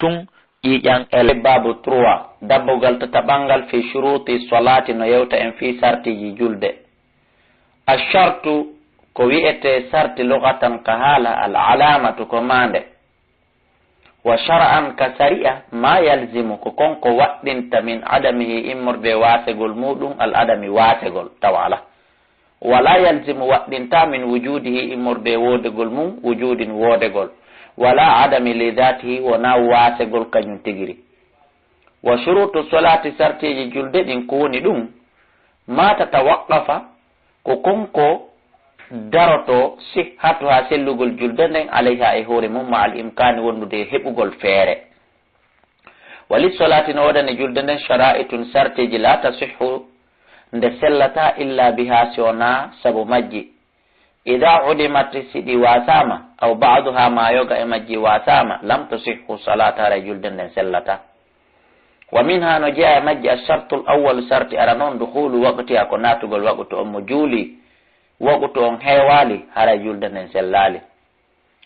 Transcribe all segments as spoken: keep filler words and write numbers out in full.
tun ƴiiƴan ele. Baabu trois, dabbugal tataɓangal fi shuruti salati no yewta en fii sartiiji julde. Ashartu ko wi'etee sarti lugatan ka haala, al alamatu ko maande. Wa shar'an ka sari'a ma yalzimu ko kon ko waɗɗinta min adamihi immorde waasegol muɗum al adami waasegol tawa ala. Wala yalzimu waɗɗinta min wujudihi immorde woodegol mum wujudin woodegol. Wala adami li dhatihi wona waasegol kañum tigiri. Wa shurutu salati sartiiji julde ɗin ko woni ɗum ma tatawaqqafa ko kon ko daroto sihhatuha sellugol julde nden alayha e hoore mum ma al imkani wondude e heɓugol feere. Wa li salati no woodani julde nden shara'itun sartiiji la tasihhu nde sellata illa biha si wona sabu majji. Ida udimat si ɗi wasama aw ba'duha ma yoga e majji wasama lam tasihhu salata haray julde nden sellata. Wa minha no jeya e majji ashartul awwalu sarti ara non dukhulu waqtiha ko natugol waqtu on mo juuli waqtu on heewali haray julde nden sellali.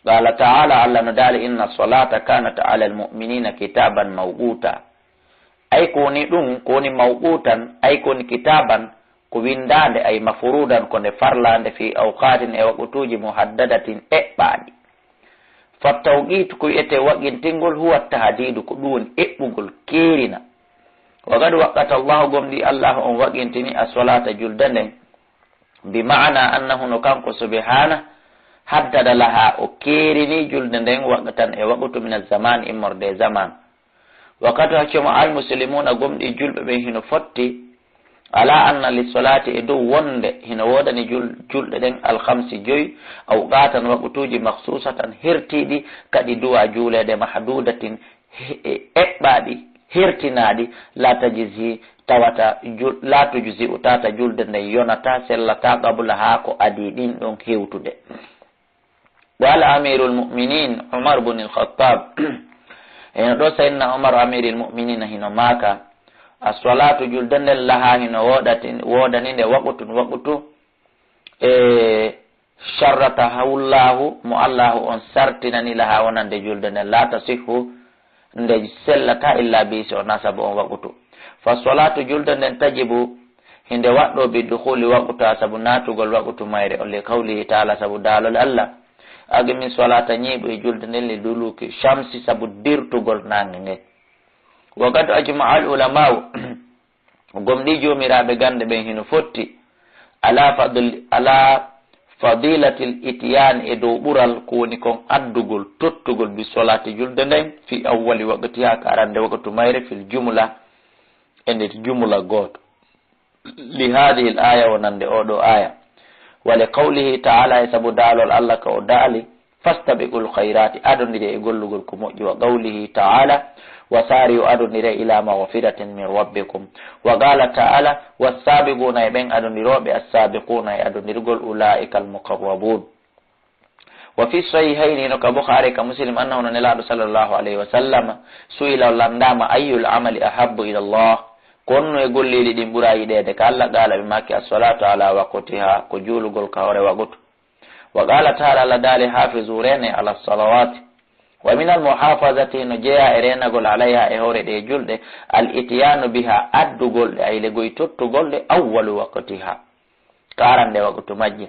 Qala ta'ala Allah no daali inna salata kanat ala almu'minina kitaban mawquta. Ay ko woni ɗum ko woni mawqutan ay ko woni kitaban ko winndaande ay mafrudan ko nde farlaande fi awqatin e waqtuuji muhaddadatin eɓɓaaɗi. Fa tawqitu ko wi'etee waqintingol huwa tahdidu ko ɗum woni eɓɓugol keerina. Wa qad waqqata Allahu gomɗi Allahu on waqintini as-salata julde nden bi ma'ana annahu no kanko subhana haddada laha o keerini julde nden waqtan e waqtu min az-zaman immorde zaman. Wa qad hakima al muslimuna gomɗi julɓe ɓen hino fotti ala anna li salati e dow wonde hino woodani jul- julɗe ɗen al khamsi joyi awqatan waqtuji makhsusatan hertiɗi kadi duwa juulede mahdudatin he- e- eɓɓaɗi hertinaɗi la tajzi tawata jul- la tujzi'u tata julde nden yonata sellata qabla ha ko adi ɗin ɗon hewtude. Qala amirul mu'minin Umar ibn al-Khattab, hino ɗo Sayyidina Umar amirul mu'minin hino maaka, as-salatu julde nden laha hino woɗati woɗani nde waqtun waqtu, e sharratahu Allahu mo Allahu on sartinani laha wonande julde nden la tasihhu nde sellata illa bi si wona sabu on waqtu. Fa salatu julde nden tajibu hinde waɗɗo bi dukhuli waqtuha sabu natugol waqtu mayre on li qawlihi ta'ala sabu daalol Allah. Aqimi salata ñiiɓu e julde nden li duluki shamsi sabu dirtugol nange nge. Wa qad ajma al ulama'u gomɗi jomiraɓe gande ɓen hino fotti ala fadl ala fadilatil ityan e dow ɓural ko woni kon addugol tottugol bi solati julde nden fi awwali waqtiha ka arande waqtu mayre fil jumla e nder jumla gooto. Li hadhihi al aya wonande oɗo aya. Wa li qawlihi ta'ala e sabu daalol Allah ka o daali fastabiqul khayrati adondire e gollugol ko moƴƴi wa qawlihi ta'ala wa sari'u adondire ila maghfiratin min rabbikum. Wa qala ta'ala wassabiquna e ɓen adondiroɓe assabiquna e adondirgol ulaika almuqarrabun. Wa fi sahihayni no ka bukhari ka muslim annahu no nelaɗo sallallahu alayhi wa sallam su'ila o landama ayyul amali ahabbu ila Allah. Ko honno e golleeli ɗin ɓura yiɗeede ka Allah qala ɓe makki assalatu ala waqtiha ko juulugol ka hoore waqtu. Wa qala ta'ala Allah daali hafizu rene ala salawati. Wa min al muhafazati no jeya e renagol alayha e hoore ɗe julɗe al ityanu biha addugol ɗe ay legoy tottugol ɗe awwalu waqtiha. Ka arande waqtu majje.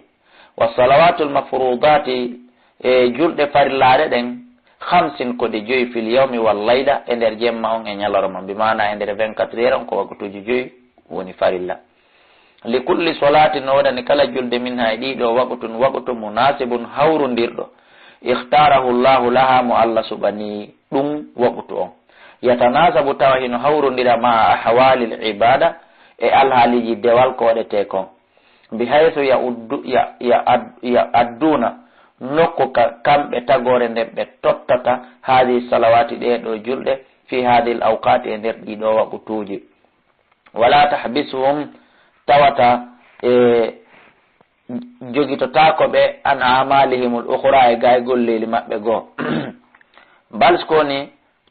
Wa salawatul mafrudati e julɗe farillaaɗe ɗen khamsin ko ɗe joyi fil yawmi wal layla e nder jemma on e ñalorma bi maana e nder vingt-quatre heures on ko waqtuuji joyi woni farilla. Li kulli salatin no wonani kala julde minha e ɗiɗo waqtun waqtu munasibun hawrundirɗo ikhtarahu Allahu laha mo Allah suɓani ɗum waqtu on. Yatanasabu tawa hino hawrundira ma'a ahwalil ibada e alhaaliji dewal ko waɗete kon. Bi haythu ya uddu ya ya ad- ya adduna nokku ka kamɓe tagore nden ɓe tottata haadi salawati ɗe ɗo julɗe fi haadi al awqati e nder ɗiɗo waqtuuji. Wala tahbisuhum tawata e jogitotaako ɓe an amalihimul ukhra e gay golleeli maɓɓe goo. Bal ko ni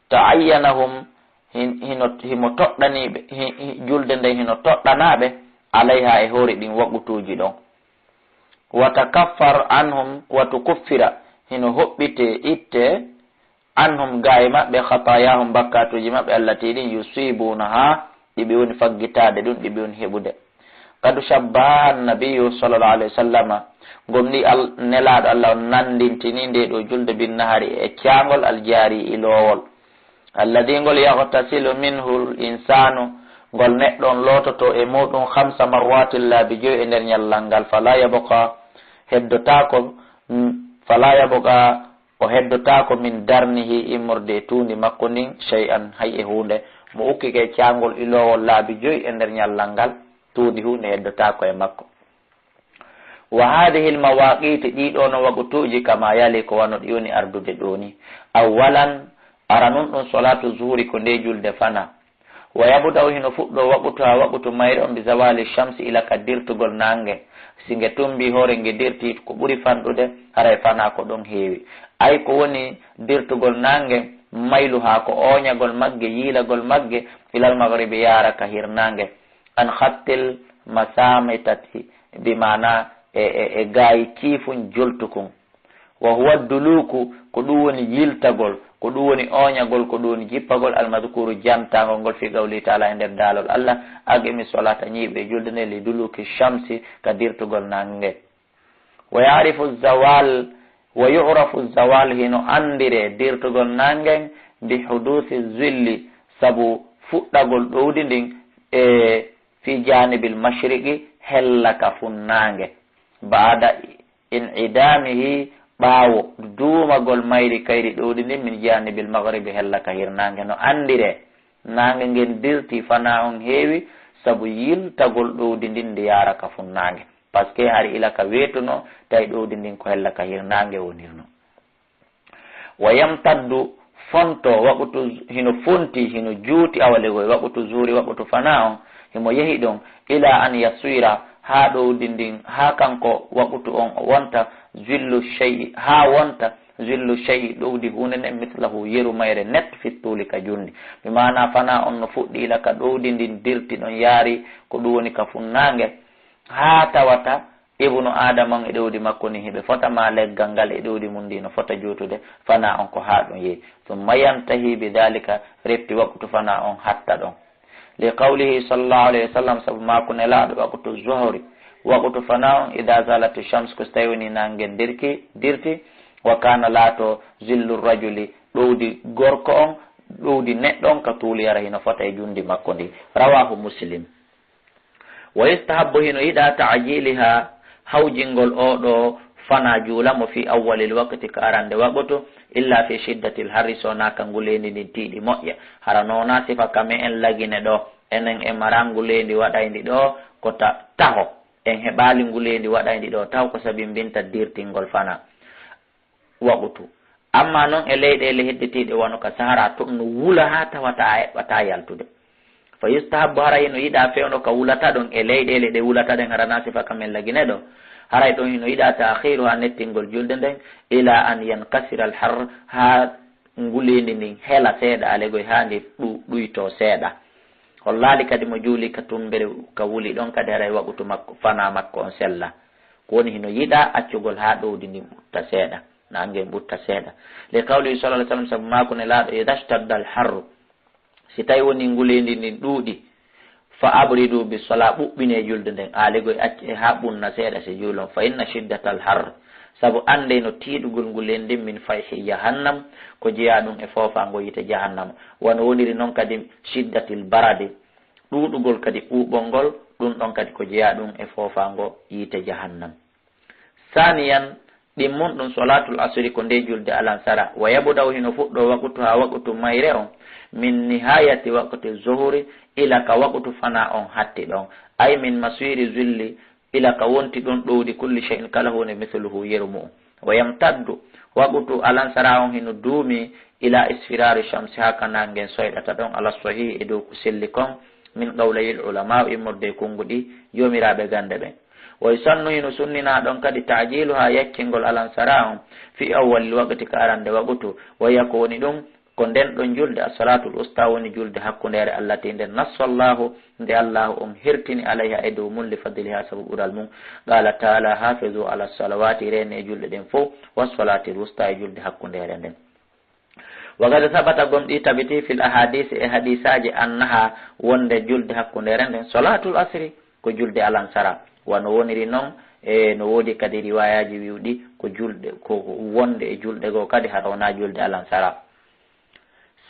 ta'ayyanahum hin- hino himo toɗɗaniiɓe hi- hi- julde nden hino toɗɗanaaɓe alayha e hoore ɗin waqtuuji ɗon. Wa takaffar anhum wa tukuffira hino hoɓɓite itte anhum, gaa e maɓɓe, khatayahum, bakkatuuji maɓɓe, allati, ɗin, yusibunaha, ɗi ɓe woni faggitaade ɗum, ɗi ɓe woni heɓude. Qad shabbaha an-nabiyyu sallallahu alayhi wa sallama, gomɗii Al-, Nelaaɗo Allah on nanndintini nde ɗo julde bin nahari e caangol al-jaari iloowol. Alladhi, ngol, yaghtasilu minhu al-insanu, ngol neɗɗo on loototo e muɗum khamsa marratin, laabi joyi e nder ñallal ngal, fala yabqa, heddotaako, mm, fala yabqa, o heddotaako, min darnihi, immorde e tuundi makko ndin, shay'an, hay e huunde. Mo ukkike caangol iloowol laabi joyi e nder ñallal ngal, tuundi huunde heddotaako e makko. Wa hadhihi al-mawaqiti, ɗii ɗoo no waqtuuji, kama yali, ko wano ɗi woni ardude ɗoo ni. Awwalan, aranun ɗum, salatu zuhri, ko nde julde fana. Wa yabda'u, hino fuɗɗoo, waqtuha, waqtu mayre on, bi zawali shamsi, ila ka dirtugol naange. Si nge tumbii hoore, nge dirtii, ko ɓuri fanɗude, haray fana ko ɗon heewi. Ay ko woni dirtugol naange, mayluha, ko ooñagol magge, yiilagol magge, ilal maghribi, yaara ka hirnaange. An khattil masamitati, bi maana e, e, e gaayi ciifun joltukun. Wa huwa duluku, ko ɗum woni yiltagol, ko ɗum woni ooñagol, ko ɗum woni jippagol, almadkuru, jantaangol ngol, fi qawlihi taala, e nder daalol Allah, aqimi solata, ñiiɓe julde nde, li duluki shamsi, ka dirtugol naange. Wa ya'rifu zawal, wa yu'rafu zawal, hino anndire dirtugol naange, bi hudusi zilli, sabu fuɗɗagol ɗowdi ndin, e fi janibil mashriqi, hella ka funnaange. Ba'da in'idamihi, ɓaawo duumagol mayri kayri ɗowdi ndin, min janibil maghribi, hella ka hirnaange. No anndire, naange ngen dirti, fana on heewi, sabu yiltagol ɗowdi ndin ndi yaara ka funnaange. Parce que hari ila ka weetuno, tawi ɗowdi ndin ko hella ka hirnaange wonirno. Wa yamtaddu, fonto, waqtu, hino fonti, hino juuti, awa legoy, waqtu zuhri, waqtu fana on, himo yehi ɗon, ila an yasira, haa ɗowdi ndin, haa kanko waqtu on wonta, zillu shay'i, haa wonta, zillu shay'i, ɗowdi huunde nden, mislahu, yeru mayre net, fi tuuli, ka junndi. Bi maana fana on no fuɗɗi ila ka ɗowdi ndin dirti ɗon yaari, ko ɗum woni ka funnaange, haa tawata ibnu Aadama on e ɗowdi makko ni hiɓe fota, ma leggal ngal e ɗowdi mun ndi no fota juutude, fana on ko haa ɗum yehi. Summa yantahi bi dhalika, refti waqtu fana on hatta ɗon. Li qawlihi sallallahu alayhi wa sallam, sabu maaku Nelaaɗo, waqtu zuhri, waqtu fana on, idha zalati shams, ko so tawi woni naange dirki, dirti, wa kana, laato, zillu rajuli, ɗowdi gorko on, ɗowdi neɗɗo on, ka tuuli, yara hino fota e junndi makko ndi. Rawahu Muslim. Wa yustahabbu, hino yiɗaa, ta'jiliha, hawjingol oo ɗoo fana juula mo, fi awwalil waqti, ka arande waqtu, illa fi shiddatil harri, so wonaa ka nguleendi ndin tiiɗi moƴƴa. Hara noona sifa ka me'en Lagine ɗoo, enen e maraa nguleendi waɗayndi ɗoo ko ta-, taho. En heɓaali nguleendi waɗayndi ɗoo taho ko sabi mbinta dirtingol fana waqtu. Amma non e leyɗeele hedditiiɗe wano ka Sahara, ton no wula haa tawata a eɓɓataa yaltude. Fa yustahabbu, haray hino yiɗaa fewndo ka wulata ɗon e leyɗeele ɗe wulata ɗen, hara naa sifa ka men Lagine ɗoo. Haray ɗon hino yiɗaa ta'khiruha, nettingol julde nden, ila an yankasira al har, haa nguleendi ndin hela seeɗa, alegoy haa ndi ɗu-, ɗuytoo seeɗa. Hollaali kadi mo juuli ka tumbere ka wuli ɗon kadi haray waqtu makko, fana makko on sella. Ko woni hino yiɗaa accugol haa ɗowdi ndin ɓutta seeɗa, naange ɓutta seeɗa. Li qawlihi sallallahu alayhi wa sallam, sabu maaku Nelaaɗo, idha ishtadda al harru, si tawi woni nguleendi ndin ɗuuɗi, fa abridu bi sola, ɓuɓɓinee julde nden, aaligoy acce haa ɓunna seeɗa si juulon, fa inna shiddatal har, sabu anndee no tiiɗugol nguleendi ndin, min fayhi jahannam, ko jeyaa ɗum e foofaango yiite jahannama. Wano woniri non kadi shiddatil baradi, ɗuuɗugol kadi ɓuuɓol ngol, ɗum ɗon kadi ko jeyaa ɗum e foofaango yiite jahannam. Saaniyan, ɗimmun ɗum, solaatul asri, ko nde julde alansara. Wa yabda'u, hino fuɗɗoo, waqtuha, waqtu mayre on, min nihayati waqti zuhri, ila ka waqtu fana on hatti ɗon. Ay min masiri zulli, ila ka wonti ɗon ɗowdi, kulli shay'in, kala huunde, mithluhu, yeru mu'un. Wa yamtaddu, waqtu alansara on hino duumi, ila isfirari shamsi, haa ka naange ngen soyɗata ɗon, ala sahihi, e dow ko selli kon, min qawlayil ulama, immorde e konnguɗi joomiraaɓe gannde ɓen. Wa yusannu, hino sunninaa ɗon kadi, ta'jiluha, yaccingol alansara on, fi awwalil waqti, ka arande waqtu, wa hiya, ko woni ɗum, ko nden ɗon julde, as-salaatul wusta, woni julde hakkundeere, allati, nde, nassa Allahu, nde Allahu on hertini, alayha, e dow mum, li fadliha, sabu ɓural mum. Qaala taala, hafizu ala salawaati, reenee julɗe ɗen fow, was salaatil wusta, e julde hakkundeere nden. Wa qad sabata, gomɗii tabitii, fil ahadisi, e hadisaaji, annaha, wonde julde hakkundeere nden, salaatul asri, ko julde alansara. Wano woniri non, e no woodi kadi riwaayaaji wi'uɗi ko julde, ko wonde e julde goo kadi hara wonaa julde alansara.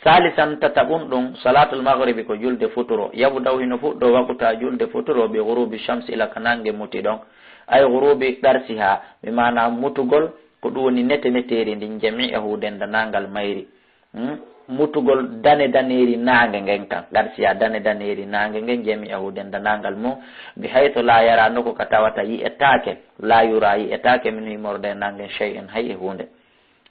Salisan, tataɓun ɗun, salaatul maghribi, ko julde futuro. Yabda'u, hino fuɗɗoo waquta julde futuro, bi ghurubi shamsi, ila ka nange muti ɗon. Ay ghurubi garsiha, bi maana mutugol, ko ɗun woni nete neteeri ndin, jami'ahu, dendanaangal mayri. Hmm? Mutugol dane daneeri naange ngen kan. Garsiya dane daneeri naange ngen, jami'ahu, dendanaangal mum. Bi haythu la yara, nokku ka tawata yi'etaake. La yura, yi'etaake, min, immorde e naange ngen, shay'un, hay e huunde.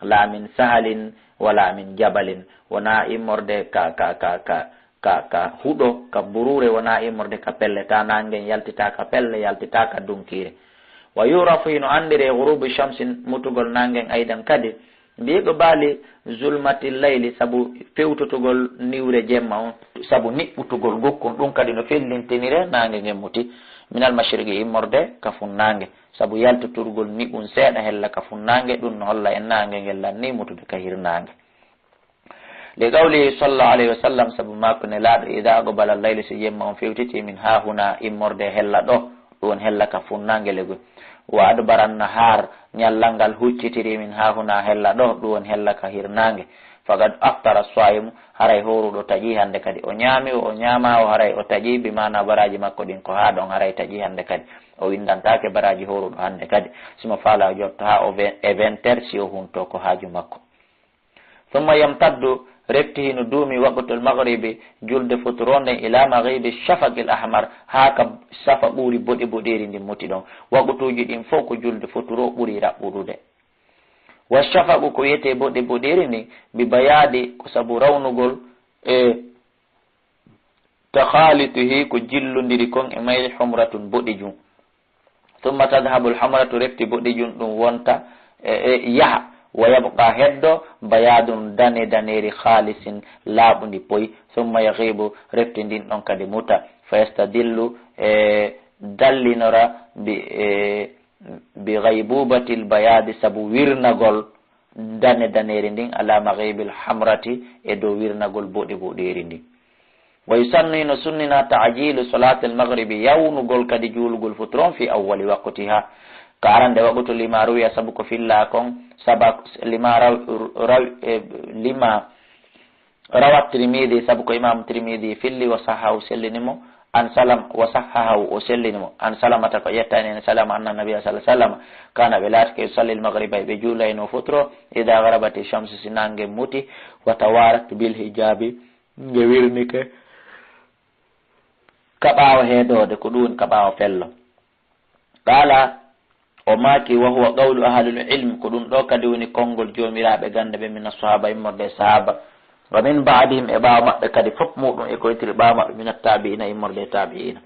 La min sahalin, wala min jabalin. Wonaa immorde ka, ka, ka, ka, ka, ka huɗo, ka buruure, wonaa immorde ka pelle, ta naange ngen yaltitaa ka pelle, yaltitaa ka dunkiire. Wa yurafu, hino anndire, ghurubu shamsin, mutugol naange ngen, aydan kadi, bi iqbali zulmati layli, sabu fewtotugol niwre jemma on, sabu niɓɓutugol ngukkun, ɗun kadi no fellintinire naange ngen muti, minal mashriqi, immorde ka funnaange, sabu yaltotirgol niɓun seeɗa hella ka funnaange, ɗun no holla en naange ngen lannii mutude ka hirnaange. Li qawlihi sallallahu alayhi wa sallam, sabu maako Nelaaɗo, "Idha aqbala al-laylu", si jemma on fewtiti, "min hahuna", immorde hella ɗoo, ɗun woni hella ka funnaange legoy. "Wa adbara an-nahar", ñallal ngal huccitiri, "min hahuna", hella ɗoo, ɗun woni hella ka hirnaange. "Faqad aftara as-saimu", haray hooruɗo taƴii hannde kadi. O ñaami, o ñaamaama, haray o taƴii, bi maana baraaji makko ɗin ko haa ɗon, haray taƴii hannde kadi. O winndantaake baraaji hooruɗo hannde kadi. Si mo faalaa o jotto haa o ve-, e vingt heures, si o huntoo ko haaju makko. Thumma yamtaddu, refti hino duumi, waqtul maghribi, julde futuro nden, ila maghibi shafaqil ahmar, haa ka safaquri boɗe boɗeeri ndin muti ɗon. Waqtuuji ɗin fow ko julde futuro ɓuri raɓɓuɗude. Wa shafaqu, ko wi'etee boɗe boɗeeri ndin, bi bayadi, ko sabu rawnugol e takhalituhi, ko jillondiri kon e mayri, humratun, boɗejum. Thumma tadhhabu al-humratu, refti boɗejum ɗun wonta, e, e, yaha. Wa yabqa, heddo, bayadun, dane daneeri, khalisin, laaɓundi poy. Thumma yaghibu, refti ndin ɗon kadi muta. Fa yastadillu, e dallinora bi, e, bi ghaybubatil bayadi, sabu wirnagol dane daneeri ndin, ala maghibil humrati, e dow wirnagol boɗe boɗeeri ndin. Wa yusannu, hino sunninaa, ta'jilu salaatil maghribi, yawnugol kadi juulugol futuro on, fi awwali waqtiha, ka arande waqtu, lima ruwiya, sabu ko fillaa kon, saba-, lima raw-, raw-, e, lima rawat Tirmidhi, sabu ko Imam Tirmidhi filli, wa sahhahu, sellini mo, an Salam-, wa sahhahu, o sellini mo, an Salamata, ko ƴettaani en Salama, anna Nabiyya sallallahu alayhi wa sallam, kana, ɓe laatike, yusalli al-maghriba, ɓe juulayno futuro, idha gharabati shamsu, si nange muti, wa tawarat bil hijabi, nge wirnike ka ɓaawo heedoode, ko ɗun woni ka ɓaawo fello. Qala, o maaki, wa huwa qawlu ahlil ilm, ko ɗun ɗoo kadi woni konngol joomiraaɓe gannde ɓen, mina sahaba, immorde e sahaba, wa min ba'dihim, e ɓaawo maɓɓe kadi, fof muɗum e ko yetiri ɓaawo maɓɓe, mina tabi'ina, immorde e tabi'ina.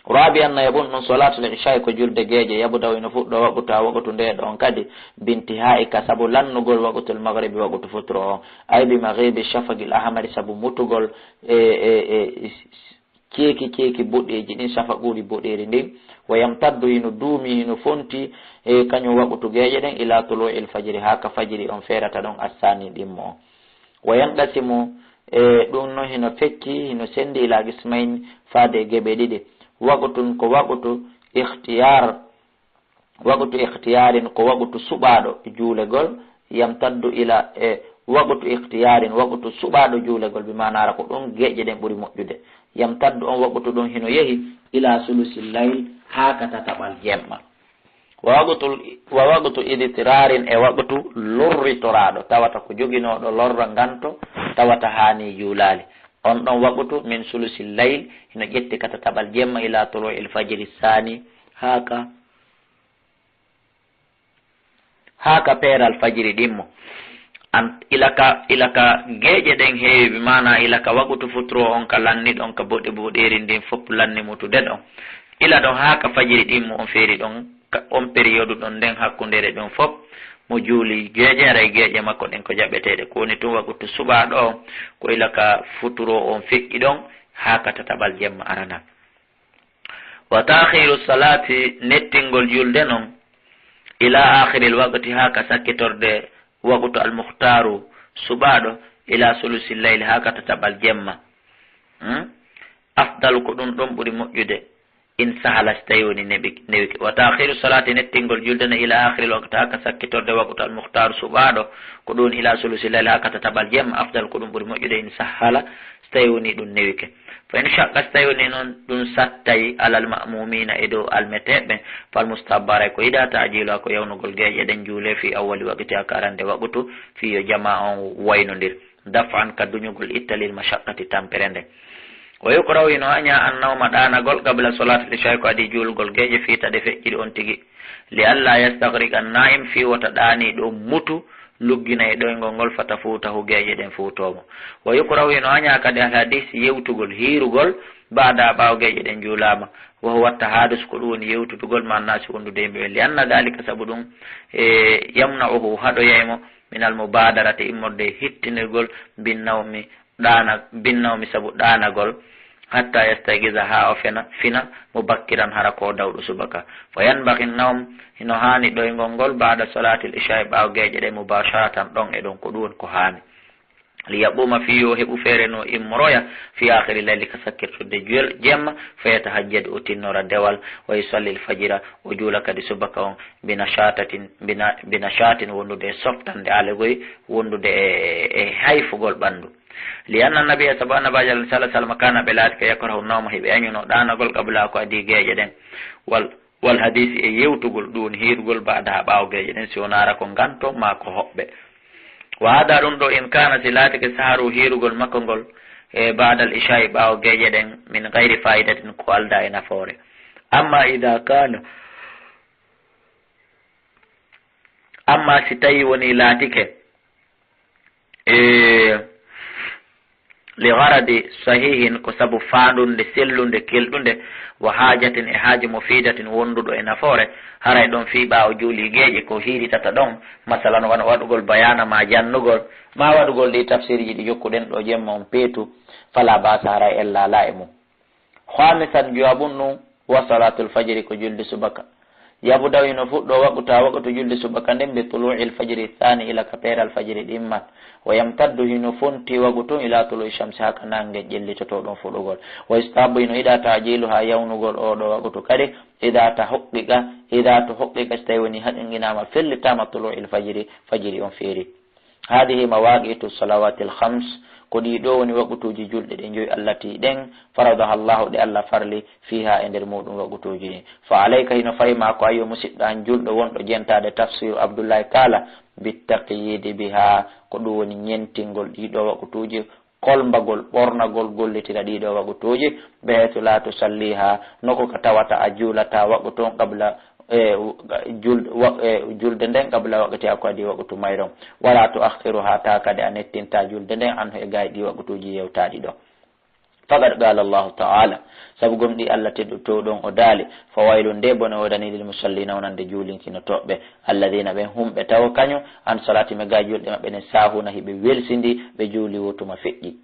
Rabi'an, nayaɓun ɗun, salatul isha'i, ko julde geeƴe, yabda'u, hino fuɗɗoo, waqtuha, waqtu ndee ɗon kadi, bintiha'ika, sabu lannugol waqtul maghribi, waqtu futuro on, ay bi maghibi shafaqil ahmari, sabu mutugol e, e, e, ceeki ceeki boɗeeji ɗin, safaquuri boɗeeri ndin, wa yamtaddu, hino duumi, hino fonti, e kañum waqtu geeƴe ɗen, ila tulu'il fajri, haa ka fajiri on feerata ɗon, assani ɗimmo on. Wa yanqasimu, e ɗun non hino fecci, hino sendi, ila qismayni, faade e geɓe ɗiɗi. Waqtun, ko waqtu ikhtiyar, waqtu ikhtiyaarin, ko waqtu suɓaaɗo juulegol, yamtaddu ila, e waqtu ikhtiyaarin, waqtu suɓaaɗo juulegol, bi maanaara ko ɗun geeƴe ɗen ɓuri moƴƴude. Yamtaddu, on waqtu ɗun hino yehi, ila sulusil layl, haa ka tataɓal jemma. Wa waqtul, wa waqtu idtiraarin, e waqtu lorritoraaɗo, tawata ko joginooɗo lorra nganto, tawata haani juulaali. On ɗon waqtu min sulusil layl, hino ƴetti ka tataɓal jemma, ila tulu'il fajri saani, haa ka haa ka peeral fajiri ɗimmo. An, ila ka, ila ka geeƴe ɗen heewi, bi maana ila ka waqtu futuro on ka lanni ɗon, ka boɗe boɗeeri ndin fof lanni mutude ɗon. Ila ɗon haa ka fajiri ɗimmo on feeri ɗon, ka on periyodu ɗon nden hakkundeere ɗon fof, mo juuli geeƴe, haray geeƴe makko ɗen ko jaɓeteeɗe. Ko woni tun waqtu suɓaaɗo on, ko ila ka futuro on feƴƴi ɗon, haa ka tataɓal jemma aranal. Wa ta'khiru salati, nettingol julde non, ila akhiril waqti, haa ka sakkitorde waqtu al-mukhtaaru, suɓaaɗo, ila sulusil layli, haa ka tataɓal jemma. Hmm? Afdalu, ko ɗum ɗon ɓuri moƴƴude, in sahala, si tawi woni neɓi-, newike. Wa ta'khiru salati, nettingol julde nde, ila akhiril waqti, haa ka sakkitorde waqtu al mukhtar suɓaaɗo, ko ɗum ila sulusil layli, haa ka tataɓal jemma, afdal, ko ɗum ɓuri moƴƴude, in sahala, si tawi woni ɗum newike. Fa in shaqqa, si tawi woni noon ɗum sattay, alal ma'mumina, e dow almeteeɓe, fal mustahabbu, haray ko yiɗaa ta'jilu, ko yawnugol geeƴe ɗen juule fi awwali waqti, haa ka arande waqtu, fi yo jamaa on waynondir. Daf'an, ka duñugol itta, lil mashaqqati, tampere nden. Wa yukrahu, hino hañaa, an nawma, ɗaanagol, qabla salatil isha'i, ko adii juulgol geeƴe, fii, tawa ɗe feƴƴiri on tigi. Li alla yastaghriqa an na'im, fii wota ɗaaniiɗo mutu, luggina e ɗoyngol ngol, fa tafutahu, geeƴe ɗen fuutoo mo. Wa yukrahu, hino hañaa kadi, al hadis, yewtugol, hiirugol, ba'da, ɓaawo geeƴe ɗen juulaama. Wa huwa tahadus, ko ɗum woni yewtudugol, ma nnaasi, wondude e yimɓe ɓen. Li anna dhalika, sabu ɗum, e, yamna'uhu, haɗoyay mo, min al mubadarati, immorde e hittinirgol, bin nawmi, ɗaana-, bin nawmi, sabu ɗaanagol, hatta yastayqiza, haa o fena, fina, mubakkiran, hara ko dawɗo subaka. Fa yanbaghi nawm, hino haani ɗoyngol ngol, ba'da salatil isha'i, ɓaawo geeƴe ɗe, mubasharatan, ɗon e ɗon, ko ɗum woni ko haani. Li yaquma, fii yo heɓu feere no immoroya, fi akhiri layli, ka sakkirtorde jel-, jemma, fa yatahajjad, o tinnora dewal, wa yusalli al fajra, o juula kadi subaka on, bi nashatatin, bi na-, bi nashatin, wondude e softande, alegol, wondude e, e hayfugol ɓanndu. Li anna nabiyya, sabu annabaajo Allah sallallahu alaihi wasallam, kana, ɓe laati, ka yakrahu nawma, hiɓe añuno ɗaanagol, qabla, ko adii geeƴe ɗen. Wal, wal hadisi, e yewtugol, ɗum woni hiirugol, ba'da, ɓaawo geeƴe ɗen, si wonaa hara ko nganto maa ko hoɓɓe. Wa hada, ɗum ɗo, in kana, si laatike, saharu, hiirugol makko ngol, e ba'dal isha'i, ɓaawo geeƴe ɗen, min ghairi fa'idatin, ko aldaa e nafoore. Amma idha kana, amma si tawi woni laatike, e, li gharadi sahihin, ko sabu faandunde sellunde kelɗunde, wa hajatin, e haaji mufidatin, wonduɗo e nafoore, haray ɗon fii ɓaawo juuli geeƴe ko hiiritata ɗon, masalan, wano waɗugol bayaana ma jannugol, ma waɗugol ɗi tafsirji ɗi jokkuɗen ɗo jemma on peetu, fala basa, haray ella alaa e mum. Khamisan, jowaɓun ɗum, wa salatul fajri, ko julde subaka. Yabda'u, hino fuɗɗo, waqtuha, waqtu julde subaka nden, bi tulu'il fajri thani, ila ka peeral fajri ɗimmal. Wa yamtaddu, hino fonti waqtu on, ila tulu'i shamsi, haa ka naange ƴellitotoo ɗum fuɗugol. Wa yustahabbu, hino yiɗaa, ta'jiluha, yawnugol oo ɗoo waqtu kadi, idha tahaqqiqa, idha tuhaqqiqa, si tawi woni haqiqinaama, fellitaama, tulu'il fajri, fajiri on feeri. Hadihi mawaqitu salawatil khams, ko ɗii ɗoo woni waqtuuji julɗe ɗe joyi, allati, ɗen, faradaha Allahu, ɗe Allah farli, fiha, e nder muɗum waqtuuji ɗin. Fa alayka, hino fayi ma ko, ayo musiɗɗo an julɗo wonɗo jentaade tafsiru Abdullahi Kaala, bittaqyidi biha, ko ɗum woni ñentingol ɗii ɗoo waqtuuji, kolmbagol, ɓornagol, gollitira ɗii ɗoo waqtuuji, bihaythu la tusalliha, nokku ka tawata a juulata waqtu on qabla, e, jul-, wa-, e, julde nden qabla waqtiha, ko adii waqtu mayre on. Wala tuakhiruha, taa kadi a nettinta julde nden, anhu, e gaay ɗii waqtuuji yewtaaɗi ɗoo. Faqad qala Allahu ta'ala, sabu gomɗii Allah tedduɗo ɗon o daali, fa waylun, nde bone woodanii, lil musallina, wonande juulinkinotooɓe, alladhina, ɓen, hum, ɓe tawo kañum, an salatihim, e gaay julɗe maɓɓe ɗen, sahuna, hiɓe welsindii, ɓe juuliwo tuma feƴƴi.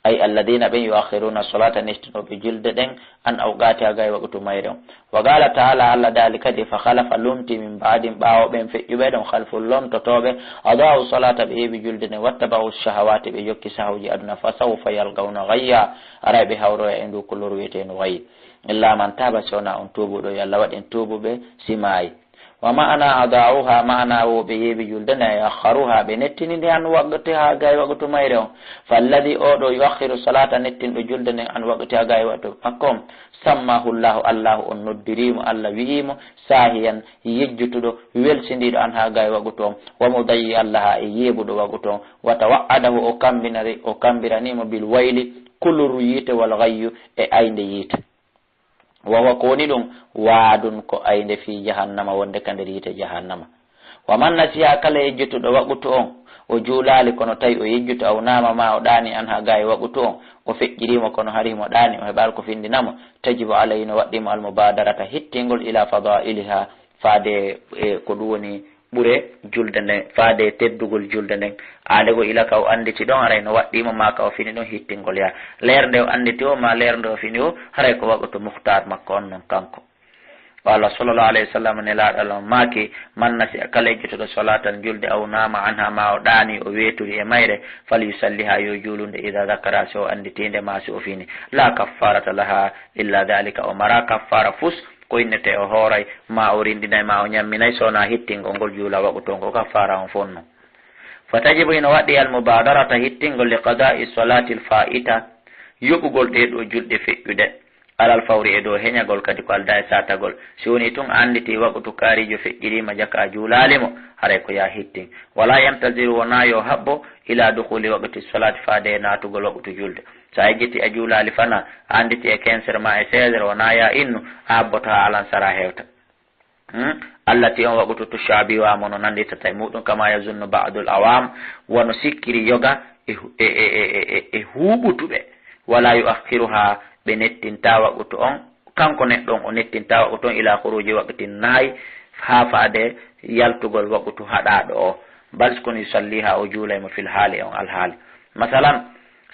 Ay alladhina, ɓen, yuakhiruna salata, nettinooɓe julde ɗen, an awqatiha, gaay waqtu mayre on. Wa qala ta'ala, Allah daali kadi, fa khalafa, lumti, min ba'dihim, ɓaawo ɓen feƴƴuɓe ɗon, khalfun, lontotooɓe, adaa'u salata, ɓe yeeɓi julde nden, wattaba'u shahawati, ɓe jokki sahawji aduna, fa sawfa yalqawna ghayya, aray ɓe hawroya e ndu kulol wi'eteendu ghayy. Illa man taba, si wonaa on tuubuɗo, yo Allah waɗ en tuubuɓe, si maayi. Wa ma'ana adaa'uha, ma'ana wo ɓe yeeɓi julde nden, ay akharuha, ɓe nettini nde, an waqtiha, gaay waqtu mayre on. Falladhi, oo ɗoo, yuakhiru salata, nettinɗo julde nden, an waqtiha, gaay waqtu makko on, sammahu Allahu, Allahu on noddirii mo, Allah wi'ii mo, sahiyan, yejjutuɗo, welsindiiɗo, anha, gaay waqtu on, wa mudayyi'an laha, e yeeɓuɗo waqtu on, wa tawa'adahu, o kambinari, o kambiranii mo, bil wayli, kuluru yiite, wal ghayyi, e aynde yiite. Wa huwa, ko woni ɗum, wa'dun, ko aynde, fi jahannama, wonde ka nder yiite jahannama. Wa man nasiya, kala yejjutuɗo waqtu on, o juulaali, kono tawi o yejjutu, aw nama, ma o ɗaani, anha, gaay waqtu on, o feƴƴirii mo, kono hari himo ɗaani, o heɓaali ko findina mo, tajibu alayhi, no waɗɗii mo, al mubadarata, hittingol, ila fadailiha, faade e ko ɗum woni ɓure julde nden, faade e teddugol julde nden. Aade go ila ka o annditi ɗon, haray no waɗɗii mo, ma ka o fini ɗon, hittingol yaa. Leer nde o annditi o, ma leer nde o fini o, haray ko waqtu mukhtar makko on non kanko. Wa Allah sallallahu alayhi wa sallam, Nelaaɗo Allah on maaki: "Man nasiya, kala ejjitoɗo, salatan, julde, aw nama anha, ma o ɗaani, o weeturi e mayre, fal yusalliha, yo juulunde, ida dakara, si o annditiinde, ma si o fini. La kaffarata laha illa dhalika, o mara kaffara fus, ko innete o hooray, ma o rinɗinay, ma o ñamminay, so wonaa hittingol ngol, juula waqtu on, ko kaffara on fonno." Fa tajibu, hino waɗɗi, al mubadarata, hittingol, li qada'i salati al fa'ita, yoɓugol ɗee ɗoo julɗe feƴƴuɗe, alal fawri, e dow heñagol, kadi ko aldaa e saatagol. Si wonii tun a annditi waqtu kaarijo feƴƴiriima, jaka a juulaali mo, haray ko yaa hittin. Wala yantaziru, wonaa yo haɓɓo, ila dukhuli waqti salati, faade e naatugol waqtu julde. Sa yejjiti a juulaali fana, a annditi e quinze heures ma e seize heures, wonaa yaa innu, a haɓɓoto haa alansara hewta. Hmm? Allati, on waqtu, tushabihu, mo no nannditata e muɗum, kama yazunnu ba'dul awam, wano sikkiri yoga e hu-, e, e, e, e, e huuɓutuɓe. Wala yuakhiruha, ɓe nettinta waqtu on, kanko neɗɗo on, o nettinta waqtu on, ila khuruji waqtin nahy, haa faade yaltugol waqtu haɗaaɗo o. Bal, kono, yusalliha, o juulay mo, fil haali, on alhaali. Masalan,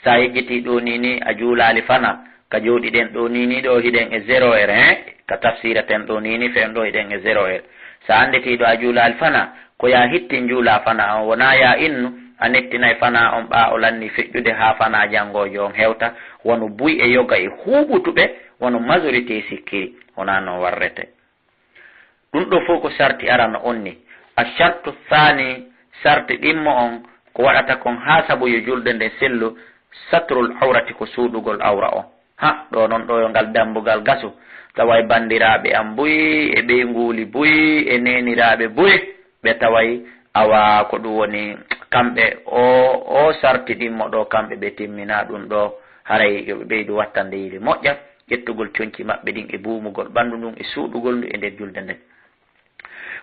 sa yejjitii ɗoo nii nii, a juulaali fana, ka jooɗiɗen ɗoo nii nii ɗoo, hiɗen e zéro heure, hein? Ka tafsireten ɗoo nii nii, fewen ɗoo, hiɗen e zéro heure. Sa annditii ɗoo a juulaali fana, ko yaa hittin juulaa fana on, wonaa yaa innu, a nettinay fana on ɓaa o lannii feƴƴude haa fana janngoojo on hewta, wano buy e yoga e huuɓutuɓe, wano majorité sikkiri, wonaa non warrete. Ɗum ɗoo fof ko sarti arano on ni. Ashartu thani, sarti ɗimmo on, ko waɗata kon haa sabu yo julde nden sellu, satrul awrati, ko suuɗugol awra on. Ha, ɗoo non ɗoo yo ngal dambugal gasu. Taway banndiraaɓe am buy, e ɓeynguuli buy, e neeniraaɓe buy, ɓe taway, awa, ko ɗum woni kamɓe o, o sarti ɗimmo ɗoo, kamɓe ɓe timminaa ɗum ɗoo, haray yo ɓe ɓeydu wattande yili moƴƴa. Ƴettugol conci maɓɓe ɗin e buumugol ɓanndu ndun e suuɗugol ndu e nder julde nden.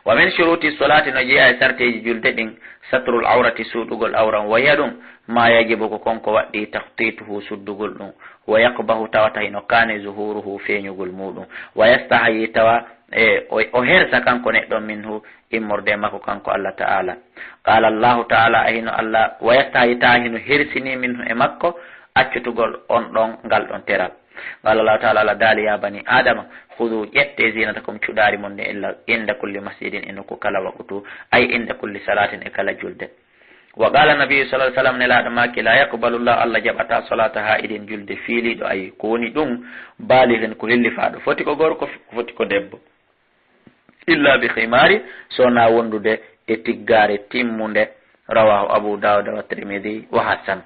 Wa min shuruti salati, no jeyaa e sarteeji julde ɗin, satrul awrati, suuɗugol awra on, wa hiya ɗum, ma yajibu, ko kon ko waɗɗii, takhtituhu, suddugol ɗum, wa yaqbahu, tawata hino kaane, zuhuruhu, feeñugol muuɗum, wa yastahyi, tawa, e, o, o hersa kanko neɗɗo, minhu, immorde e makko kanko Allah Ta'ala. Qala Allahu Ta'ala, a hino Allah, wa yastahyi, tawa hino hersinii, minhu, e makko, accutugol on ɗon, ngal ɗon teral. Qala Allahu Ta'ala, Allah daali: "Ya bani Adama, khudhu, ƴettee, zinatakum, cuɗaari mon ndin, illa, inda kulli masjidin, e nokku kala waqtu, ay inda kulli salatin, e kala julde." Wa qala Nabiyyu sallallahu alayhi wa sallam, Nelaaɗo maaki: "La yaqbalu Allahu, Allah jaɓataa, salata ha'idin, julde fiiliiɗo, ay, ko woni ɗum, balighin, ko hillifaaɗo, foti ko gorko, foti ko debbo." Illa bi khimari, so wonaa wondude e tiggaare timmunde. Rawahu Abu Dawud wa Tirmidhi wa hasan.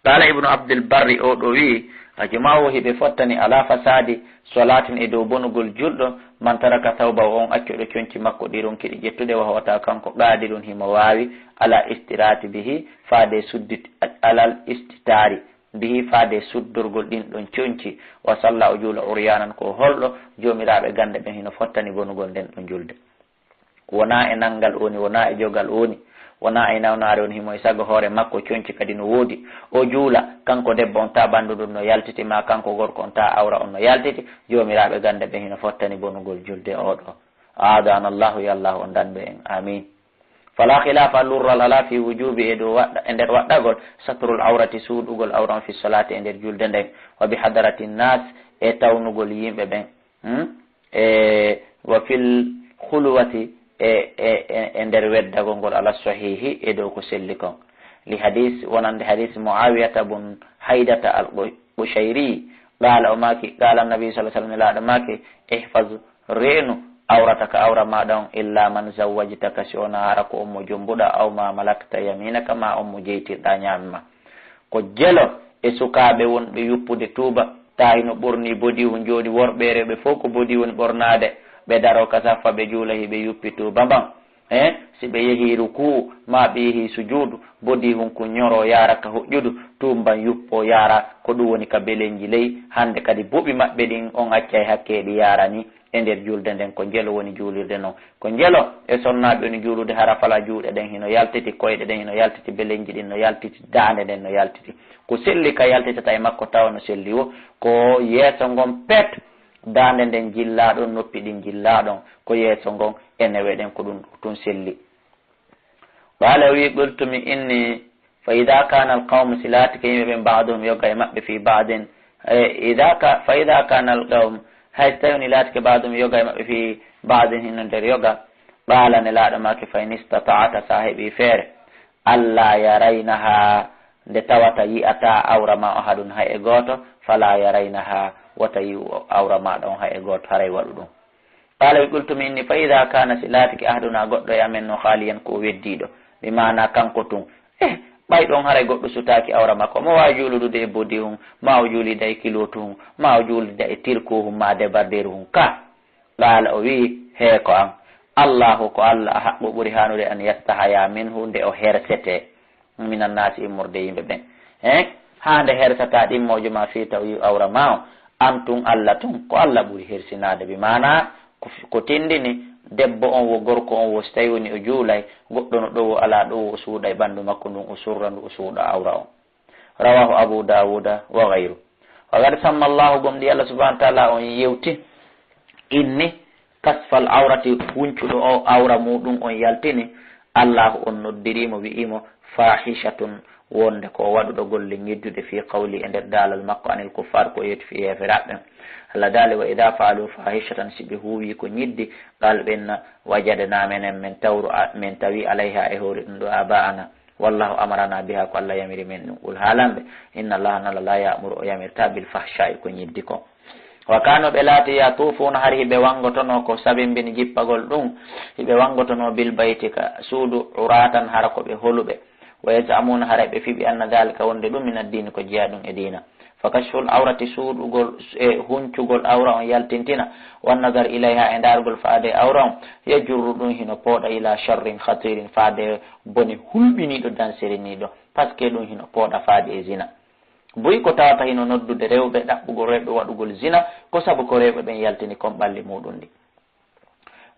Qala Ibnu Abdul Barri, o ɗo wi'i, ajma'u, hiɓe fottani, ala fasadi salatin, e dow bonugol julɗo, man taraka thawbahu, on accuɗo conci makko ɗi ronki ɗi ƴettude, wa huwa, tawa kanko, qadirun, himo waawi, ala istirati bihi, faade suddit-, alal istitari bihi, faade suddorgol ɗin ɗon conci, wa salla, o juula, uryanan, ko holɗo, joomiraaɓe gannde ɓen hino fottani bonugol nden ɗon julde. Wonaa e nanngal o woni, wonaa e jogal o woni, wonaa e nawnaare o woni, himo e sago hoore makko, conci kadi no woodi. O juula, kanko debbo on, ta ɓanndu ndun no yaltiti, maa kanko gorko on, ta awra on no yaltiti, joomiraaɓe gannde ɓen hino fottani bonugol julde o ɗo. Aadana Allahu, ya Allahu on dandu en. Amin. Fala khilafa, lurral alaa, fi wujubi, e dow waɗɗa-, e nder waɗɗagol, satrul awrati, suuɗugol awra on, fi salati, e nder julde nden, wa bi hadarati nnas, e tawnugol yimɓe ɓen, hmm? E wa fil khulwati, e, e, e, e nder weddagol ngol, ala sahihi, e dow ko selli kon. Li hadis, wonande hadis Muawiyata bun Haydata al Qushayri, qala, o maaki, qala Nabi sallallahu alaihi wasallam, Nelaaɗo maaki, ihfaz, reenu, awrataka, awra maaɗa on, illa man zawwajtaka, si wonaa hara ko on mo jombuɗaa, aw ma malakta yaminaka, ma on mo jeytirɗaa ñaami ma. Ko jelo e sukaaɓe wonɓe yuppude tuuba, taa hino ɓornii bodi hun, jooni worɓe e rewɓe fow ko bodi woni ɓornaade, ɓe daroo ka saffa, ɓe juula, hiɓe yuppi tuuba mban. Eh, si ɓe yehii rukuu, maa ɓe yehii sujuudu, bodi hun kun ñoroo yaara ka hoƴƴudu, tuuba mban yuppoo yaara, ko ɗum woni ka belenji ley. Hannde kadi buɓi maɓɓe ɗin on accay hakke ɗi yaarani e nder julde nden, ko njelo woni juulirde non. Ko njelo e sonnaaɓe woni juulude, hara fala juuɗe ɗen hino yaltiti, koyɗe ɗen hino yaltiti, belenji ɗin no yaltiti, daande nden no yaltiti. Ko selli ka yaltitata e makko tawa no selli wo, ko yeeso ngon pet, daande nden jillaa ɗon, noppi ɗin jillaa ɗon, ko yeeso ngon e newe ɗen, ko ɗum tun selli. Qala, o wi, qultu, mi inni, fa idha kana al qawmu, si laatike yimɓe ɓen, ba'duhum, yoga e maɓɓe, fi ba'din, e, idha ka-, fa idha kana al qawm, Hay so tawi woni laatike ba'dum yoga e maɓɓe fii ba'din hino nder yoga, qaala Nelaaɗo maaki, "Fa in istata'ta", so a heɓii feere, "allaa yaraynahaa", nde tawata yi'ataa awra maa ahadun hay e gooto, "falaa yaraynahaa", wota yi'u awra maaɗa on hay e gooto, haray waɗu ɗum. Qaala wi, "Qultu", mi inni, "Fa idaa kaana", si laatike, "ahadunaa", goɗɗo e amen, "no khaaliyan", ko o weddiiɗo, bi maanaa kanko tun, eh, ɓay ɗon haray goɗɗo sutaaki awra makko, omo waawi juuludude e bodi hun, maa o juulida e kilotu hun, maa o juulida e tirku hun, maa debardeeru hun, ka. Qaala, o wi'i, "Hee ko an, Allaahu ko Alla, ahaqqu, ɓuri haanude, an yastahaya minhu, nde o hersetee, minan naasi, immorde yimɓe ɓen." Eh? Haa nde hersataa ɗimmoojo maa fii taw yi'u awra maa on, an tun, Alla tun, ko Alla ɓuri hersinaade. Bi maanaa, ko, ko tindini, debbo on wo gorko on wo, si tawi woni o juulay, goɗɗo no ɗo wo, alaa ɗo wo, o suuɗay ɓandu makko ndun, o surra ndu, o suuɗa awra on. Rawaahu Abu Daawuda wa gayru. Wa qad samma Allaahu, gomɗii Alla subhaanahu wa ta'aalaa on yewti, inni, kasfal awrati, huncuɗo o awra muuɗum on yaltini, Allaahu on noddirii mo, wi'ii mo, faahishatun, wonde ko o waɗuɗo golle ñidduɗe, fii qawli, e nder daalal makko, anil kuffaar, ko o yewti fii heeferaaɓe ɓen. Alla daali, "Wa idaa fa'aluu faahishatan", si ɓe huuwii ko ñiddi, qaalu, ɓe inna, "Wajadnaa", menen min tawru, a-, min tawi, "alayhaa", e hoore ɗum ɗo, "aabaa'anaa", "Wallaahu amaranaa bihaa", ko Alla yamiri men ɗum. Qul, haalan ɓe, "Inna Allaaha", Alla laa, "ya'muru", o yamirtaa, "bil fahshaa'i", ko ñiddi kon. Wa kaanuu, ɓe laati, "yatuufuuna", hari hiɓe wanngotonoo, ko sabimbini jippagol ɗum, hiɓe wanngotonoo, "bil bayti", ka suudu, "'uraatan", hara ko ɓe holuɓe, "wa yaz'amuuna", hara ɓe fiɓi, "anna dhaalika", wonde ɗum, "mina ddiini", ko jeyaa ɗum e diina. Fa kashful awrati, suuɗugol, e huncugol awra on yaltintina, wan nazar ilayhaa, e ndaargol faade e awra on, yajurru, ɗum hino pooɗa, ilaa sharrin khatiirin, faade bone hulɓiniiɗo, danseriniiɗo, parce que ɗum hino pooɗa faade e zina. Buy ko tawata hino noddude rewɓe ɗaɓɓugol rewɓe waɗugol zina, ko sabu ko rewɓe ɓen yaltini kon ɓalli muuɗum ɗin.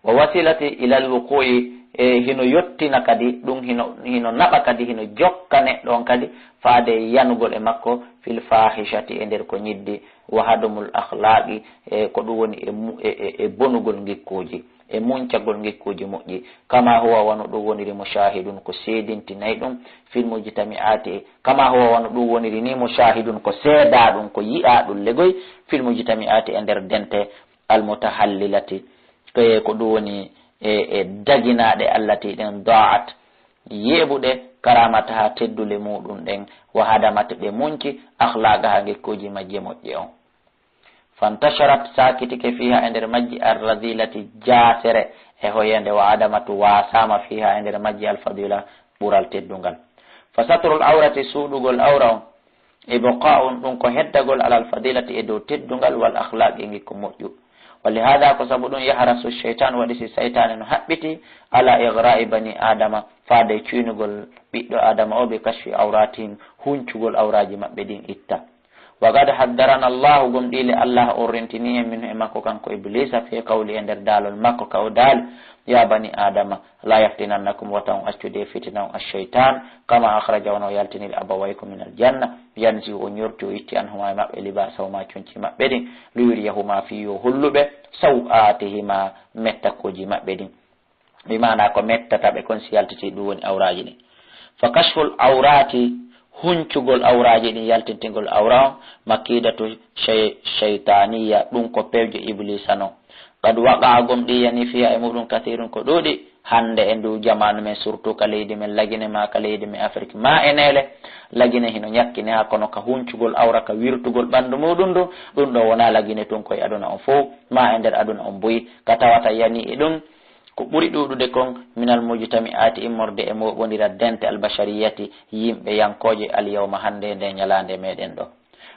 Wa wasilati ilal wuqu'i, e hino yottina kadi, ɗum hino, hino naɓa kadi, hino jokka neɗɗo on kadi faade yanugol e makko fil fahishati, e nder ko ñiddi, wa hadmul akhlaqi, e ko ɗum woni e mu-, e, e, e bonugol ngikkuuji, e muncagol ngikkuuji moƴƴi. Kama huwa, wano ɗum woniri, mushahidun, ko seedintinay ɗum, fil mujtami'ati, kama huwa, wano ɗum woniri ni, mushahidun, ko seedaa ɗum, ko yi'aa ɗum legoy, fil mujtami'ati, e nder dente, al mutahallilati, ko, ko ɗum woni e, e daginaaɗe allati ɗen, da'at, yeeɓuɗe, karamataha, teddule muuɗum ɗen, wa hadamat, ɗe munci, akhlaqaha, ngikkuuji majje moƴƴe on. Fantasharat, saakitike, fiha, e nder majji, arradilati, jaasere e hoyeende, wa adamat, waasaama, fiha, e nder majji, alfadila, ɓural teddungal. Fa satrul awrati, suuɗugol awra on, ibqa'un, ɗum ko heddagol, alal fadilati, e dow teddungal, wal akhlaqi, e ngikku moƴƴu. Wa li hada, ko sabu ɗum, yahrasu shaytan, waɗi si saytaane no haɓɓiti, ala ighra'i bani adama, faade cuynugol ɓiɗɗo adama o, bi kashfi awratihim, huncugol awraaji maɓɓe ɗin itta. Wa qad haddarana Allahu, gomɗii le Allah orrintini en, minhu, e makko kanko Iblisa, fi qawli, e nder daalol makko ka o daali, ya bani adama, la yaftinannakum, wata on accude fitina on, ash-shaytan, kama akhraja, wano o yaltiniri, abawaykum min al-janna, yanzi'u, o ñorti, o itti, anhuma, e maɓɓe, libasahuma, conci maɓɓe ɗin, liyuriyahuma, fii yo holluɓe, saw'atihima, mettakuuji maɓɓe ɗin. Bi maana ko mettata ɓe kon si yaltiti ɗum woni awraaji ɗin. Fa kashful awrati, huncugol awraaji ɗin, yaltintingol awra on, makidatu shay-, shaytaniya, ɗum ko pewje Iblisa non. Qad waqa'a, gomɗii yani, fiha, e muɗum, kathirun, ko ɗuuɗi, hannde e ndu jamaanu men, surtout ka leydi men Lagine, ma ka leydi men Afrik, ma e neele. Lagine hino ñakkine haa kono ka huncugol awra, ka wirtugol ɓanndu muɗum ndu, ɗum ɗo wonaa Lagine tun, ko e aduna on fow, ma e nder aduna on buy, ka tawata yani e ɗum, ko ɓuri ɗuuɗude kon, minal mujtami'ati, immorde e mooɓondira dente, albashariyati, yimɓe yankooje, alyawma, hannde, nde ñalaande meɗen ɗo.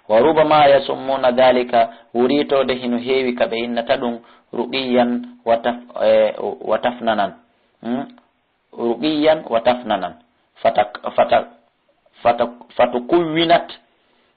Wa rubama yasummuna dhalika, wuriitode hino heewi ka ɓe innata ɗum ruqiyan wa taf-, eh, wa tafnanan. Hmm? Ruqiyan wa tafnanan. Fata, fata, fata, fatukuwwinat,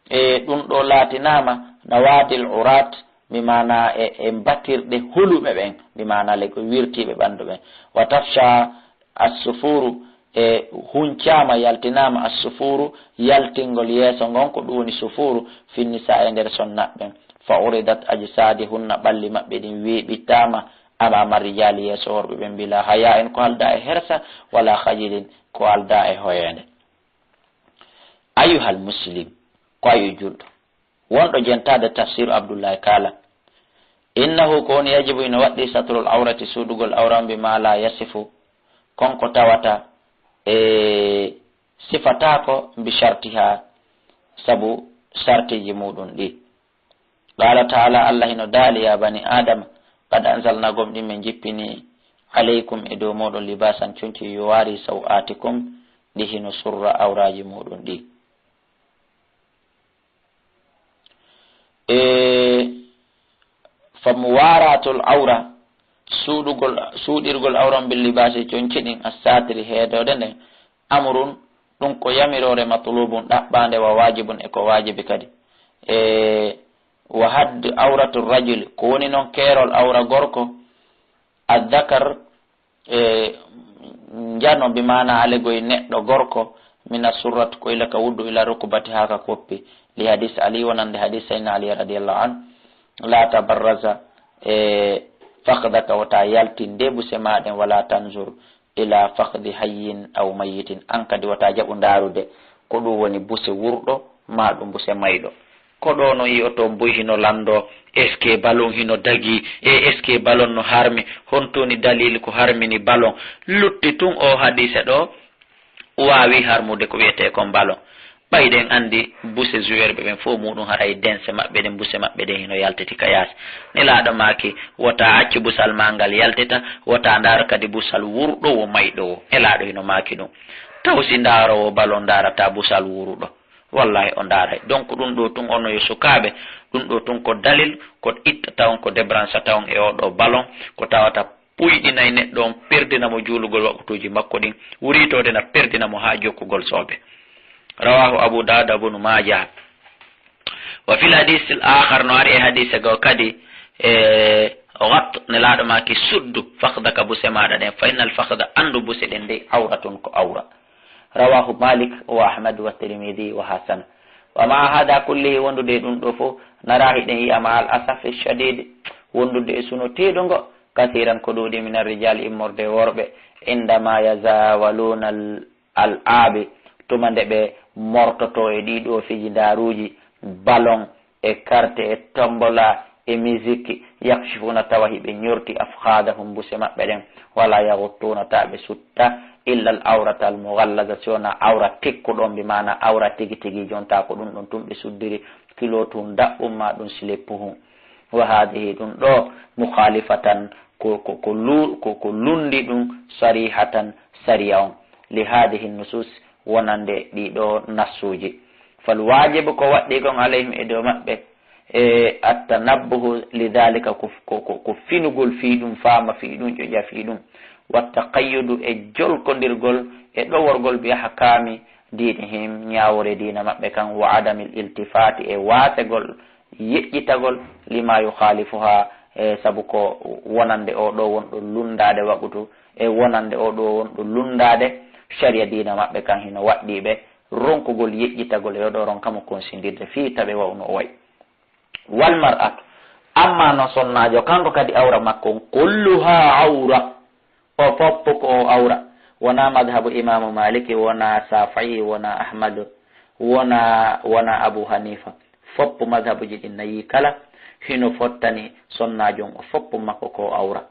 e ɗum ɗo laatinaama, nawadil urat, bi maana e, e mbatirɗe huluɓe ɓen, bi maana le ko wirtiiɓe ɓanndu ɓen. Wa tafsha assufuru, e huncaama, yaltinaama, assufuru, yaltingol yeeso ngon, ko ɗum woni sufuru, finnisa, e nder sonnaaɓe ɓen. Fa uridat ajsadihunna, ɓalli maɓɓe ɗin weeɓitaama, amama rijali, yeeso worɓe ɓen, bila haya'in, ko aldaa e hersa, wala khajilin, ko aldaa e hoyeende. Ayyuhal muslim, ko ayu julɗo, wonɗo jentaade tafsiru Abdullahi Kaala, Innahu, ko woni yajibu, hino waɗɗii satrul awrati, suuɗugol awra on, bi ma la yasifu, kon ko tawata e sifataako, bi shartiha, sabu sartiiji muuɗum ɗi. Qaala taala, Allah hino daali, ya bani Adama, qad anzalna, gomɗin men jippini, alaykum, e dow mooɗon, libasan, conci, yuwaari saw'atikum, ɗi hino surra awraaji muuɗum ɗi. E fa muwaratul awra, suuɗugol, suuɗirgol awra on bil libaasi, conci ɗin, assatiri, heedoode nden, amrun, ɗum ko yamiroore, matlubun, ɗaɓɓaande, wa wajibun, e ko waajibi kadi. E wa hadd awratu rajuli, ko woni non keerol awra gorko, azzakar, e njano, bi maana alegoy neɗɗo gorko, mina surrat, ko ila ka wuddu, ila rukbati, haa ka koppi, li hadis Ali, wonande hadis Sayyidina Ali radiyallahu anhu, la tabarraza, e fakhdaka, wota yaltin nde buse ma ɗen, wala tanzur ila fakhdi hayyin aw mayyitin, an kadi wota jaɓu ndaarude ko ɗum woni buse wurɗo, maa ɗum buse mayɗo. Ko ɗo no yi'oton buy hino lanndoo, est-ce que balon hino dagii? E est-ce que balon no harmi? Honto woni dalil ko harmini balon? Lutti tun o hadise ɗo waawi harmude ko wi'etee kon balon. Ɓay ɗen anndi buse joueur ɓe ɓen fof muɗum haray dense maɓɓe ɗen, buse maɓɓe ɗen hino yaltiti ka yaasi. Nelaaɗo maaki, wota accu busal maa ngal yaltita, wota ndaar kadi busal wurɗo wo mayɗo wo. Nelaaɗo hino maaki ɗum. Taw si ndaaroowo balon ndaarata busal wuruɗo? Wallahi o ndaaray. Donc ɗum ɗo tun, onon yo sukaaɓe, ɗum ɗo tun ko dalil ko ittata on, ko débranchata on e oo ɗo balon, ko tawata puyɗinay neɗɗo on, perdina mo juulugol waɓutuuji makko ɗin, wuriitoode na perdina mo haa jokkugol soobe. Rawahu Abu Dawud wa Ibnu Maaja. Wa fil hadiisil aakhar, no ari e hadiise goo kadi, e, ghatt, Nelaaɗo maaki, suddu fakhdaka, buse maaɗa ɗen, fa innal fakhda, anndu buse ɗen dey, awratun, ko awra. Rawahu Malik wa Ahmad wa Tirmidhi wa hasan. Wa ma'a hadha kullihi, wondude e ɗum ɗo fof, nara hiɗen yi'a ma'al asafi shadid, wondude e suno teeɗungo, kasiran, ko ɗuuɗi, minar rijali, immorde e worɓe, indama yazawaluna al, al abi, tuma nde ɓe mortoto e ɗii ɗoo fijindaaruuji, ballon, e karte, e tombola, e musique, yakshifuna, tawa hiɓe ñorti, afkhadahum, buse maɓɓe ɗen, wala yaghuttuna, ta ɓe sutta, illa al awrata al mughallaza, si wona awra tekkuɗo on, bi maana awra tigi tigi, jonta ko ɗum ɗon tun ɓe suddiri, kilo tun daɓɓum ma ɗum sileppu hun. Wa hadhihi, ɗum ɗo, mukhalifatan, ko, ko, ko lu-, ko, ko lundi ɗum, sarihatan, sariya on, li hadhihi nusus, wonande ɗii ɗoo nassuuji. Fal waajibu, ko waɗɗii kon, alayhim, e dow maɓɓe, e attanabbuhu li dhalika, ko, ko, ko, ko finugol fii ɗum, faama fii ɗum, ƴoƴa fii ɗum. Wattaqayyudu, e jolkondirgol, e ɗoworgol, bi ahkaami diinihim, ñaawoore diina maɓɓe kan, wa adamil iltifaati, e waasegol, yeƴƴitagol, lima yukhalifuha, e sabu ko wonande oo ɗoo wonɗo lunndaade waqutu, e wonande oo ɗoo wonɗo lunndaade sariya diina maɓɓe kan, hino waɗɗii ɓe ronkugol yeƴƴitagol e oo ɗoo ronka mo konsindirde fii taɓe wa'uno o wayi. Wal mar'atu, amma no sonnaajo, kanko kadi awra makko on, kulluha awra, o foppu ko o awra. Wonaa madhabu Imaamu Maaliki, wonaa Saafi'i, wonaa Ahmadu, wonaa, wonaa Abu Haniifa. Foppu madhabuji ɗin nayi kala, hino fottani sonnaajo on, o foppu makko ko o awra.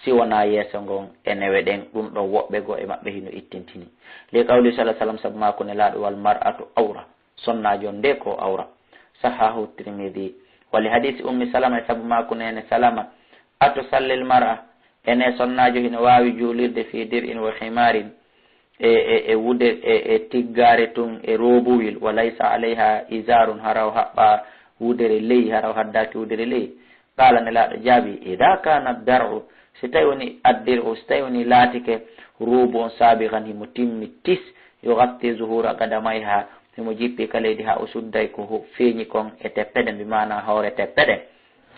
Si wonaa yeeso ngon e newe ɗen, ɗum ɗon woɓɓe goo e maɓɓe hino ittintini. Li qawli sallallaahu alayhi wa sallam, sabu maaku Nelaaɗo, wal mar'atu awra, sonnaajo on nde ko awra. Sahahu Tirmidhi. Wa li hadisi Ummi Salama, e sabu maaku neene Salama, atusallil mar'a, ene sonnaajo hino waawi juulirde fi dir'in wa khimarin, e, e, e wude, e, e tiggaare tun, e robuwil, wa laysa alayha izarun, hara o haɓɓa wudere ley, hara o haddaaki wudere ley. Qaala, Nelaaɗo jaabi, "Idaa kaana dar'u, si tawi woni addir'u, si tawi woni laatike ruubu on saabigan, himo timmi tis, yugatti zuhuura qadamayha, himo jippi ka leydi haa o sudday ko ho-, feeñi kon e teppe ɗen, bi maana hoore teppe ɗen,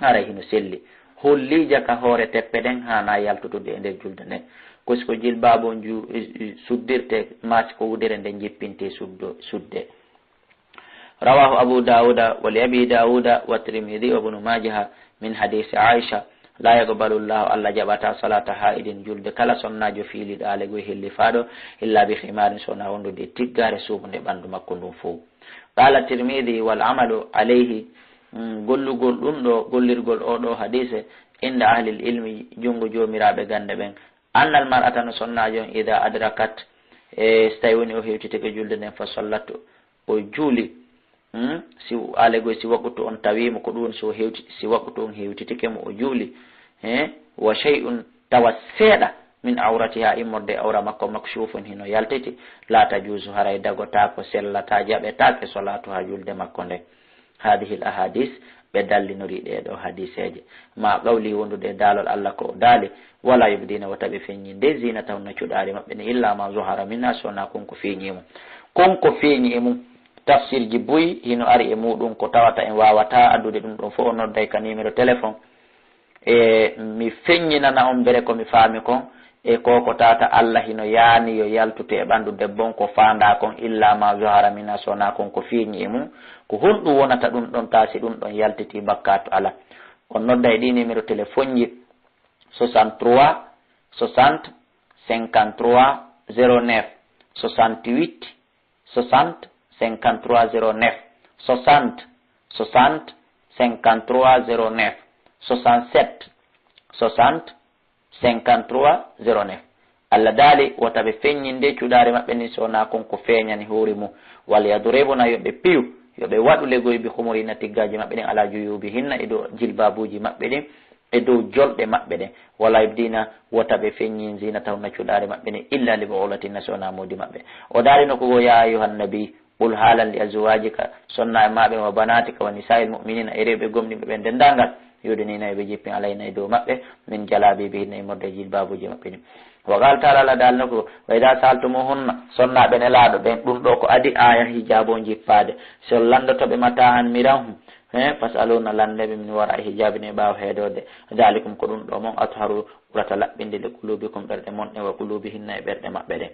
haray hino selli. Holli jaka hoore teppe ɗen haanaa yaltutude e nder julde nden. Ko si ko jilbaabu on ju-, suddirte, maa si ko wudere nden jippinte suddo-, sudde." Rawahu Abu Dawuda wa li Abi Dawuda wa Tirmidhi wa Ibnu Majaha min hadisi Aisha, "La yaqbalu Llahu, Allah jaɓata salata ha'idin, julde kala sonnaajo fiiliɗo alegol hellifaaɗo, illa bi khimarin, so wonaa wondude e tiggaare suuɓunde ɓandu makko ndun fow." Qala Tirmidhi, "Wal amalu alayhi, mm, gollugol ɗum ɗo, gollirgol oo ɗoo hadiise, inda ahlil ilmi, junngo joomiraaɓe gannde ɓen, annal mar'ata, no sonnaajo on, ida adrakat, e so tawi woni o hewtitike julde nden, fa sallat, o juuli, hmm? Si, alegol si waqtu on tawi mo, ko ɗum woni si o hewti, si waqtu on hewtitike mo, o juuli, he, wa shay'un, tawa seeɗa, min awratiha, immorde awra makko, makshufun, hino yaltiti, la tajuzu, haray dagotaako, sellataa, jaɓetaake, salatuha, julde makko nden. Hadihil ahadis, ɓe dallinori ɗee ɗoo hadiseeje. Ma qawli, wondude e daalol Allah ko o daali, wala yubdina, wota ɓe feññinde, zinatahunna, cuɗaari maɓɓe ni, illa ma zahara minha, so wonaa kon ko feeñi e mum. Kon ko feeñi e mum. Tafsirji buy hino ari e muɗum, ko tawata en waawata addude ɗum ɗon fof, o nodday ka numéro téléphone. E mi feññinana on bere ko mi faami kon, e ko ko tawata Allah hino yaani yo yaltutu e ɓandu debbo on, ko faandaa kon, illa ma zahara minha, so wonaa kon ko feeñi e mum. Ko honɗum wonata ɗum ɗon, taa si ɗum ɗon yaltitii, bakkaatu alaa. On nodda e ɗii numéro téléphone ji, soixante-trois soixante cinquante-trois zéro neuf, soixante-huit soixante cinquante-trois zéro neuf, soixante soixante cinquante-trois zéro neuf, soixante-sept soixante cinquante-trois zéro neuf. Allah daali, wota ɓe feññinde cuɗaari maɓɓe ndin, so wonaa kon ko feeñani hoore mum. Wal yadribna, yo ɓe piyu, yo ɓe waɗu legoy, bi khumurihinna, tiggaaji maɓɓe ɗin, ala juyubihinna, e dow jilbaabuuji maɓɓe ɗin, e dow jolɗe maɓɓe ɗen. Wala yubdina, wota ɓe feññin, zinatahunna, cuɗaari maɓɓe ndin, illa li bu'ulatihinna, so wonaa moodi maɓɓe. O daali no ko go, ya ayyuhan nabi, qul, haalan, li azwajika, sonnaaɓe maa ɓen, wa banatika, wa nisaa'il mu'minina, e rewɓe gomɗinɓe ɓen denndaangal, yudnina, yo ɓe jippin, alayhinna, e dow maɓɓe, min jalabibihinna, e immorde e jilbaabuuji maɓɓe ɗin. Wa qala ta'ala, Allah daali no ko, wa idha sa'altumuhunna, sonnaaɓe Nelaaɗo ɓen, ɗum ɗoo ko adii aaya hijaabu on jippaade. Si on lanndotoo ɓe, mata'an, mirahun, he, fas'aluhunna, lanndee ɓe, min wara'i hijabin, e ɓaawo heedoode. Dhalikum, ko ɗum ɗoo mon, atharu, ɓurata laɓɓinde, li qulubikum, ɓerɗe mon ɗen, wa qulubihinna, e ɓerɗe maɓɓe ɗen.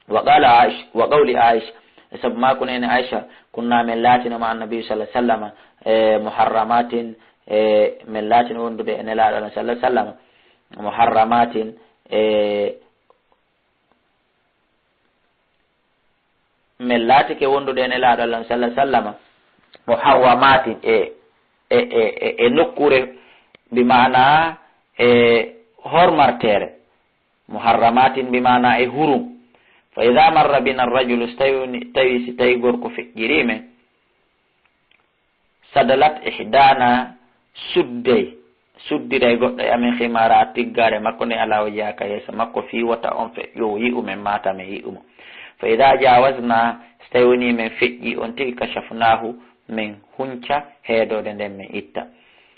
Wa qala Aisha, wa qawli Aisha, e sabu maaku neene Aisha, kunna, men laatino, ma annabi sallallahu alaihi wasallam, e muharramatin, e men laatino wondude e Nelaaɗo Allah sallallahu alaihi wasallam, muharramatin, e men laatike wondude e Nelaaɗo Allah sallallahu alaihi wasallam, muharramatin, e, e, e, e, e nokkuure, bi maana e hormarteere, muharramatin bi maana e hurum. Fa idha marra bina rajulu, so tawi woni, tawi si tawi gorko feƴƴirii men, sadalat ihdana, sudday, suddiray goɗɗo e amen, khimara, tiggaare makko nde, ala wajhiha, ka yeeso makko, fii wota on feƴƴoowo yi'u men, mata men yi'u mo. Fa idha jawazna, so tawi woni men feƴƴii on tigi, kashafnahu, men hunca heedoode nden, men itta.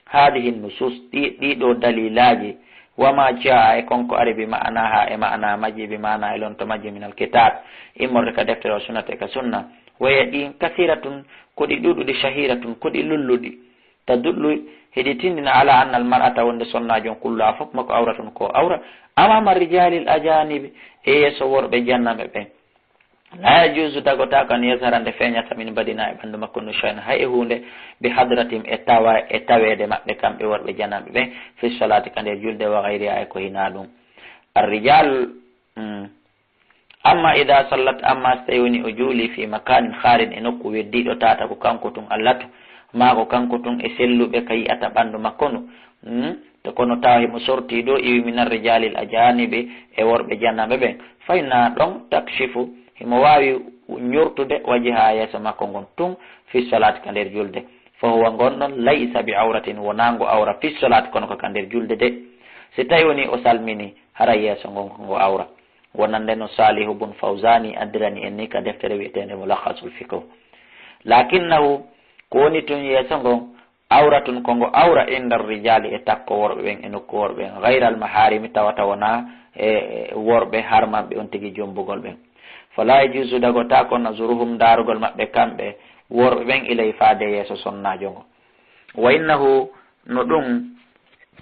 Haadihi nusus, ɗi, ɗii ɗoo dalilaaji, wa ma jaa, e kon ko ari, bi maanaha, e maana majji, bi maana, e lonto majji, min alkitab, immorde ka deftere, wa sunnata, e ka sunna. Wa hiya, ɗin, kasiratun, ko ɗi ɗuɗuɗi, shahiratun, ko ɗi lulluɗi, tadullu, hiɗi tindina, ala anna al mar'ata, wonde sonnaajo on, kulluha, fof makko, awratun, ko awra, amama rijali al ajanibi, e yeeso worɓe jannanɓe ɓen. La yajuzu, dagotaako, an yazhara, nde feeñata, min badaniha, e ɓandu makko ndu, shay'un, hay e huunde, bi hadratihim, e tawa, e taweede maɓɓe kamɓe worɓe jananɓe ɓen, fi salati, ka nder julde, wa ghayriha, e ko hinaa ɗum. Ar-rijal, mm. Amma idha sallat, amma so tawi woni o juuli, fi makanin khalin, e nokku weddiiɗo tata, ko kanko tun allatu, maa ko kanko tun e selluɓe ka yi'ata ɓandu makko ndu, mm. To kono tawa himo sorti ɗo, iwi minar rijalil ajanibi, e worɓe jananɓe ɓen, fa inna ɗon takshifu, himo waawi ñortude, wajha, yeeso makko ngon tun, fi salati, ka nder julde. Fa huwa, ngon ɗon, laysa bi awratin, wonaa ngo awra, fi salati, kono ko ka nder julde de. Si tawi woni o salmini, hara yeeso ngon ko ngo awra. Wonande no Salihu bun Fawzani addirani en ni ka deftere wi'eteende Mulakhasul Fiqh. Lakinnahu, ko woni tun yeeso ngon, awratun, ko ngo awra, inda rijali, e takko worɓe ɓen, e nokku worɓe ɓen, ghayral maharimi, tawata wonaa e, e worɓe harmanɓe on tigi jombugol ɓen. Fala yajuzu, dagotaako, nazruhum, ndaarugol maɓɓe kamɓe worɓe ɓen, ilay, faade yeeso sonnaajo ngo. Wa innahu, no ɗum,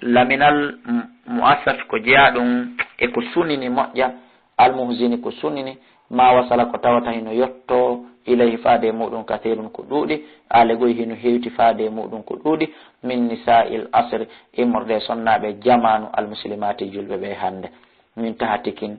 laminal mu-, mu'assaf, ko jeyaa ɗum e ko sunini moƴƴa, al muhzini, ko sunini, ma wasala, ko tawata hino yotto, ilayhi, faade e muɗum, kathirun, ko ɗuuɗi, alegol hino hewti faade e muɗum ko ɗuuɗi, min nisa'il asri, immorde e sonnaaɓe jamaanu, al muslimati, julɓe ɓe hannde, min tahatikin,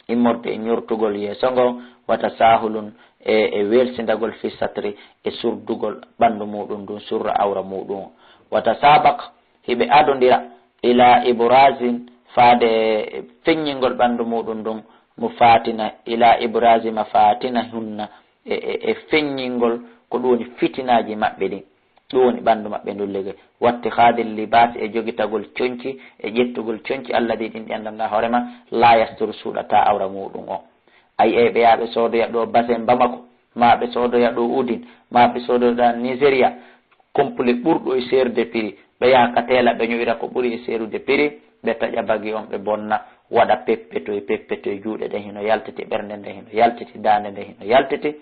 immorde e ñortugol yeeso ngo, wa tasahulun, e, e weelsindagol fi satri, e surdugol ɓanndu muuɗum ndun, surra awra muuɗum. Wa tasabaq, hiɓe adondira, ila ibrazi, faade feññingol ɓanndu muuɗum ndun, mo fatina, ila ibrazi ma fatina hunna, e, e, e feññingol ko ɗum woni fitinaaji maɓɓe ɗin. Ɗum woni ɓanndu maɓɓe ndun lege. Wattikhadil libas, e jogitagol conci, e ƴettugol conci alladi ɗin ɗi anndanɗaa hoore ma, la yasturu, suuɗataa awra muuɗum on. A yi'ay ɓe yaha ɓe soodoya ɗo Basen Bamako, maa ɓe soodoya ɗo Udin, maa ɓe soodoya ɗo Nigeria, complet ɓurɗo e seerude prix, ɓe yaha ka teela ɓe ño'ira ko ɓuri e seerude prix, ɓe taƴa bagi on ɓe bonna, waɗa peppetoy, peppetoy, juuɗe ɗen hino yaltiti, ɓernde nden hino yaltiti, daande nden hino yaltiti,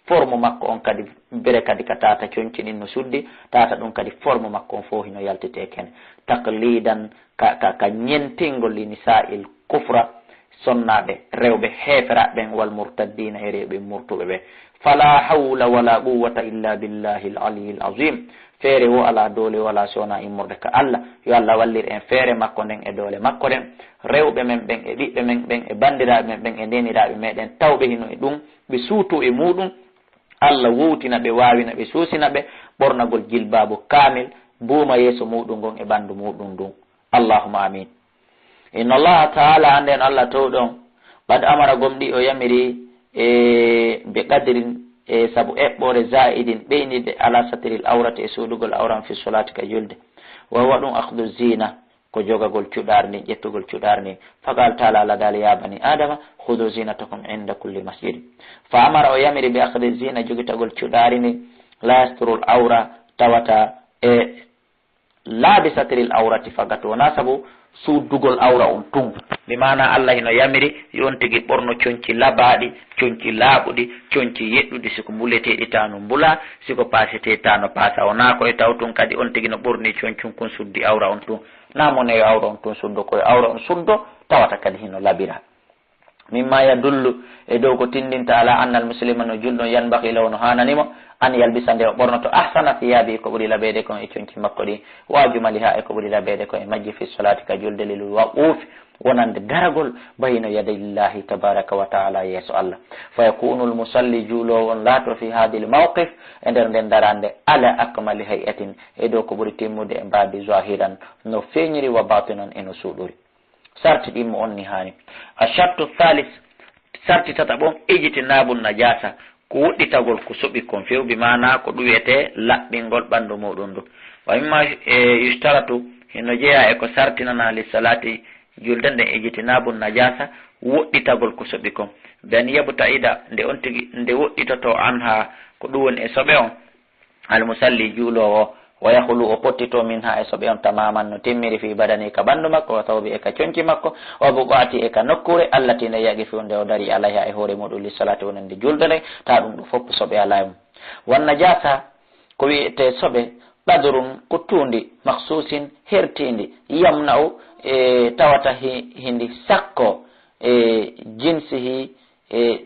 forme makko on kadi, bere kadi ka tata conci ɗin no suddi, tata ɗum kadi forme makko on fof hino yaltiti e kene. Taqlidan, ka, ka, ka ñentingol li nisa'il kufra, sonnaaɓe, rewɓe heeferaaɓe ɓen, wal murtaddiina, e rewɓe murtuɓe ɓe. Fala hawla wala quwwata illa billahi al aliyyil azim. Feere wo alaa, doole wo alaa, si wonaa immorde ka Allah. Yo Allah wallir en feere makko nden e doole makko ɗen. Rewɓe men ɓen e ɓiɓɓe men ɓen e banndiraaɓe men ɓen e neeniraaɓe meɗen tawɓe hino e ɗum, ɓe suuto e muuɗum. Allah wowtina ɓe, waawina ɓe, suusina ɓe ɓornagol jilbaabu kaamil, buuma yeeso muuɗum ngon e ɓanndu muuɗum ndun. Allahumma amin. Inna Allaha ta'ala, annden Allah towɗo on, qad amara, gomɗii o yamiri, e bi qadrin, e sabu eɓɓoore, zaidin, ɓeynirde, ala satril awrati, e suuɗugol awran, fi solati, ka julde. Wa huwa, ɗum, akhdu zina, ko jogagol cuɗaari ndin, ƴettugol cuɗaari ndin. Fa qala ta'ala, Allah daali, ya bani Adama, khudu zinatakum inda kulli masjid. Fa amara, o yamiri, bi akhdi zina, jogitagol cuɗaari ndin, la yasturul awra, tawata e laabi satril awrati fakat, wonaa sabu suuddugol awra on tun. Bi maana Allah hino yamiri yo on tigi ɓorno conci labaaɗi, conci laaɓuɗi, conci yeɗɗuɗi, si ko mbuleteeɗi ta no mbula, si ko paaseteeɗi ta no paasa. Wonaa ko e taw tun kadi on tigi no ɓorni concun kun suddi awra on tun. Naa mo ne yo awra on tun suddo, ko yo awra on suddo, tawata kadi hino labira. Mimma yadullu, e dow ko tindinta ala anna al muslima, no julɗo on, yanbaghi lahu, no haanani mo, an yalbisa, nde o ɓornoto, ahsana thiyabi, ko ɓuri labeede kon e conci makko ɗin, wa ajmaliha, e ko ɓuri labeede kon e majji, fi solati, ka julde, lil wuqufi, wonande daragol, bayna yadayillahi tabaraka wa taala, yeeso Allah. Fa yakunu al musalli, juuloowo on laato, fi hadhihi al mawqif, e nder nden darande, ala akmali hay'atin, e dow ko ɓuri timmude e mbaabi, zahiran, no feeñiri, wa batinan, e no suuɗuri. Sarti ɗimmo on ni haani. A shartu thalis, sarti tataɓo on, ijtinabu najasa, ko woɗɗitagol ko soɓi kon few, bi maana ko ɗum wiyetee laɓɓingol ɓanndu muuɗum ndu. Wa mimma, e, yushtaratu, hino jeyaa e ko sartinanaa li salati, julde nden, ijtinabu najasa, woɗɗitagol ko soɓi kon. Bi an yabta'ida, nde on tigi, nde woɗɗitotoo, anha, ko ɗum woni e soɓe on. Al musalli, juuloowo, wa yakhlu, o pottito, minha, e soɓe on, tamaman, no timmiri, fi badani, ka ɓanndu makko, wa thawbi, e ka conci makko, wa buqati, e ka nokkuure, allati, nde, yaqifu, nde o dari, alayha, e hoore muuɗum, li salati, wonande julde nde, ta ɗum ɗo fof soɓe alaa e mum. Wan najasa, ko wiyetee soɓe, qadrun, ko tuundi, makhsusin, hertiindi, yamna'u, e tawata hi-, hindi sakko, e jinsihi, e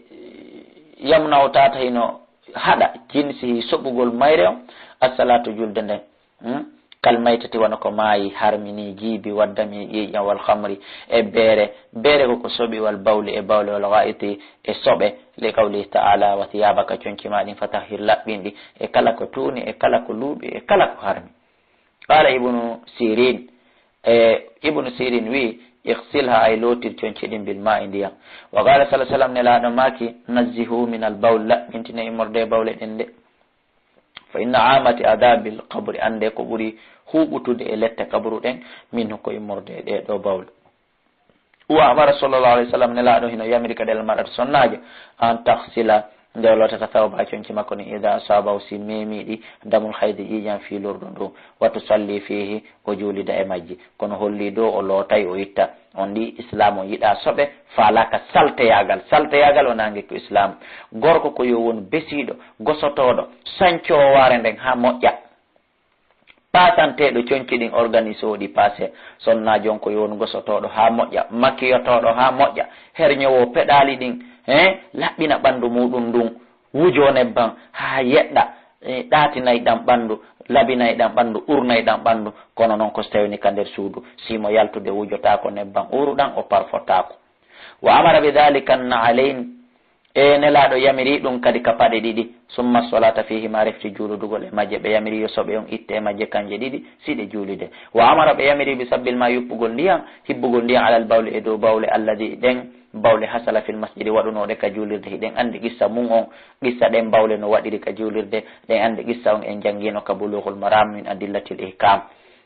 yamna'u tata hino haɗa jinsihi soɓugol mayre on, assalatu, julde nden. Hmm? Kal maytati, wano ko maayi, harmi ni, jiibi, waddami, ƴiiƴam, wal khamri, e beere, beere ko ko soɓi, wal bawli, e bawle, wal ghaiti, e soɓe, li qawlihi ta'ala, wa thiyabaka, conci ma ɗin, fatahhir, laɓɓin ɗi, e kala ko tuuni, e kala ko luuɓi, e kala ko harmi. Qala Ibnu Sirin, e, Ibnu Sirin wi'i, "Ighsilha, ay lootir conci ɗin, bil ma'i, ndiyam." Wa qala sallallahu alaihi wasallam, Nelaaɗo maaki, "Nazzihu min al bawl, laɓɓintine immorde e bawle ɗen de. Fa inna amati adabil qabri, annde ko ɓuri huuɓutude e lette kaburu ɗen, minhu, ko immorde e ɗee ɗoo bawle." Wa amara sallallahu alaihi wasallam, Nelaaɗo hino yamiri kadi al mar'ata, sonnaajo, an taghsila, nde o lootata, thawba, conci makko ɗin, idha asabahu, si meemii ɗi, damul haydi, ƴiiƴam fiilorɗo ndu, wa tusalli fihi, o juulida e majji. Kono holli dow o lootay, o itta. On ɗi Islam on yiɗaa soɓe, faalaaka salteyaagal. Salteyaagal o naange ko Islam. Gorko ko yo won besiiɗo, gosotooɗo, sancoowo waare nden haa moƴƴa. Paasanteeɗo conci ɗin, organisoowo ɗi paase. Sonnaajo on ko yo won gosotooɗo haa moƴƴa, makiyotooɗo haa moƴƴa, herñoowo peɗaali ɗin, eh, laɓɓina ɓanndu muuɗum ndun, wujoo nebbam haa yeɗɗa, eh, ɗaatinay ɗam ɓanndu, labinay ɗam ɓanndu, urnay ɗam ɓanndu. Kono non ko so tawii ni ka nder suudu, si mo yaltude wujotaako nebbam uuruɗam, o parfotaako. Wa amara bi dhalika an-na'alayn, E Nelaaɗo yamiri ɗum kadi ka paɗe ɗiɗi. Summa salata fihima, refti juuludugol e majje. Ɓe yamiri yo soɓe on itte e majje kanje ɗiɗi, si ɗe juulide. Wa amara, ɓe yamiri bi sabbil ma, yuppugol ndiyan, hibbugol ndiyan alal bawli, e dow bawle, alladi, ɗen bawle, hasala fil masjidi, waɗunooɗe ka juulirde. Hiɗen anndi qissa mun on, qissa ɗen bawle no waɗiri ka juulirde, ɗen anndi qissa on en janngino ka Bulughul Maram min adillatil ihkam.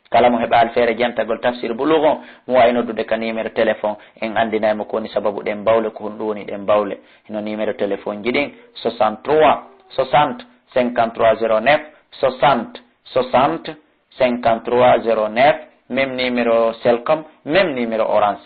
Kala mo heɓaali feere jantagol tafsir Bulugu, mo waawi noddude ka numéro téléphone, en anndinay mo ko woni sababu ɗen bawle, ko honɗum woni ɗen bawle. Hino numéro téléphone ji ɗin, soixante-trois soixante cinquante-trois zéro neuf, soixante soixante cinquante-trois zéro neuf, même numéro Celcom, même numéro Orange.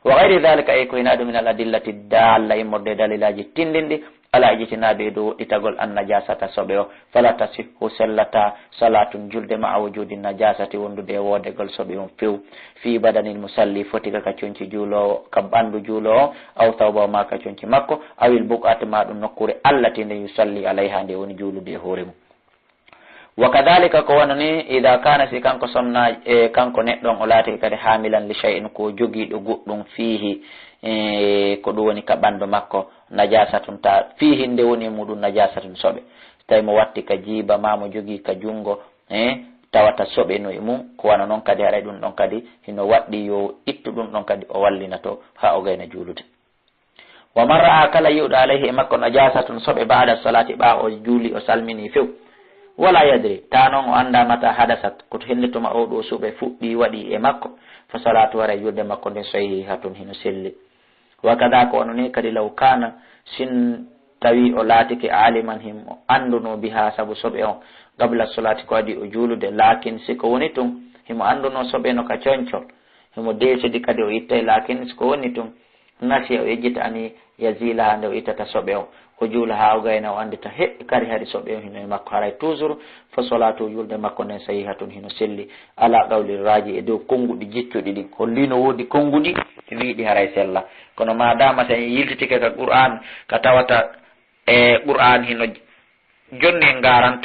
Wa ghayri dhalika, e ko hinaa ɗum, min al adillati dalla, immorde e dalilaaji tinndinɗi, ala ijtinabi, e dow woɗɗitagol an najasata soɓe o. Fala tasihhu, sellata, salatun, julde, ma'a wujudi najasati, wondude e woodegol soɓe on few, fi badanil musalli, foti ka, ka conci juuloowo, ka ɓandu juuloowo, aw thawba, ma ka conci makko, awil buq'ati, ma ɗum nokkure allati nde yusalli alayha, nde woni juulude e hoore mum. Wa kadhalika, ko wano ni, idha kana, si kanko sonna, e kanko neɗɗo on o laatike kadi hamilan li shay'in, ko jogiiɗo goɗɗum, fihi, e ko ɗum woni ka ɓandu makko, najasatun, ta fihi, nde woni e muɗum najasatun, soɓe. Tawi mo watti ka jiiba, ma mo jogii ka jungo, e tawata soɓe no e mum, ko wano non kadi, haray ɗum ɗon kadi hino waɗɗi yo ittu ɗum ɗon kadi, o wallina to, haa o gayna juulude. Wa man ra'a, kala yi'uɗo, alayhi, e makko, najasatun, soɓe, ba'da salati, ɓaawo o juuli, o salmini few. Wala yadri, ta non o annda mata hadasat, ko to hende tuma o ɗo suɓe fuɗɗi waɗi e makko, fa salatu, haray julde makko nden, sahihatun, hino selli. Wa kada, ko wano ni kadi, law kana, sin tawi o laatike aliman, himo annduno, biha, sabu soɓe on, qabla salati, ko adi o juulude, lakin si ko woni tun, himo annduno soɓe no ka concol, himo deesidi kadi o ittay, lakin si ko woni tun, nasiya, o yejjita, ani yazilaha, nde o ittata soɓe on, o juula haa o gayna, o anndita, he, kari hari soɓe on hino e makko, haray toujours, fa salatu, julde makko nden, sahihatun, hino selli, ala qawli raji, e dow konnguɗi jiccuɗi ɗin, holli no woodi konnguɗi wiiɗi haray sella. Kono ma dama si en yiltitike ka Qur'an, ka tawata e Qur'an hino jonni en garant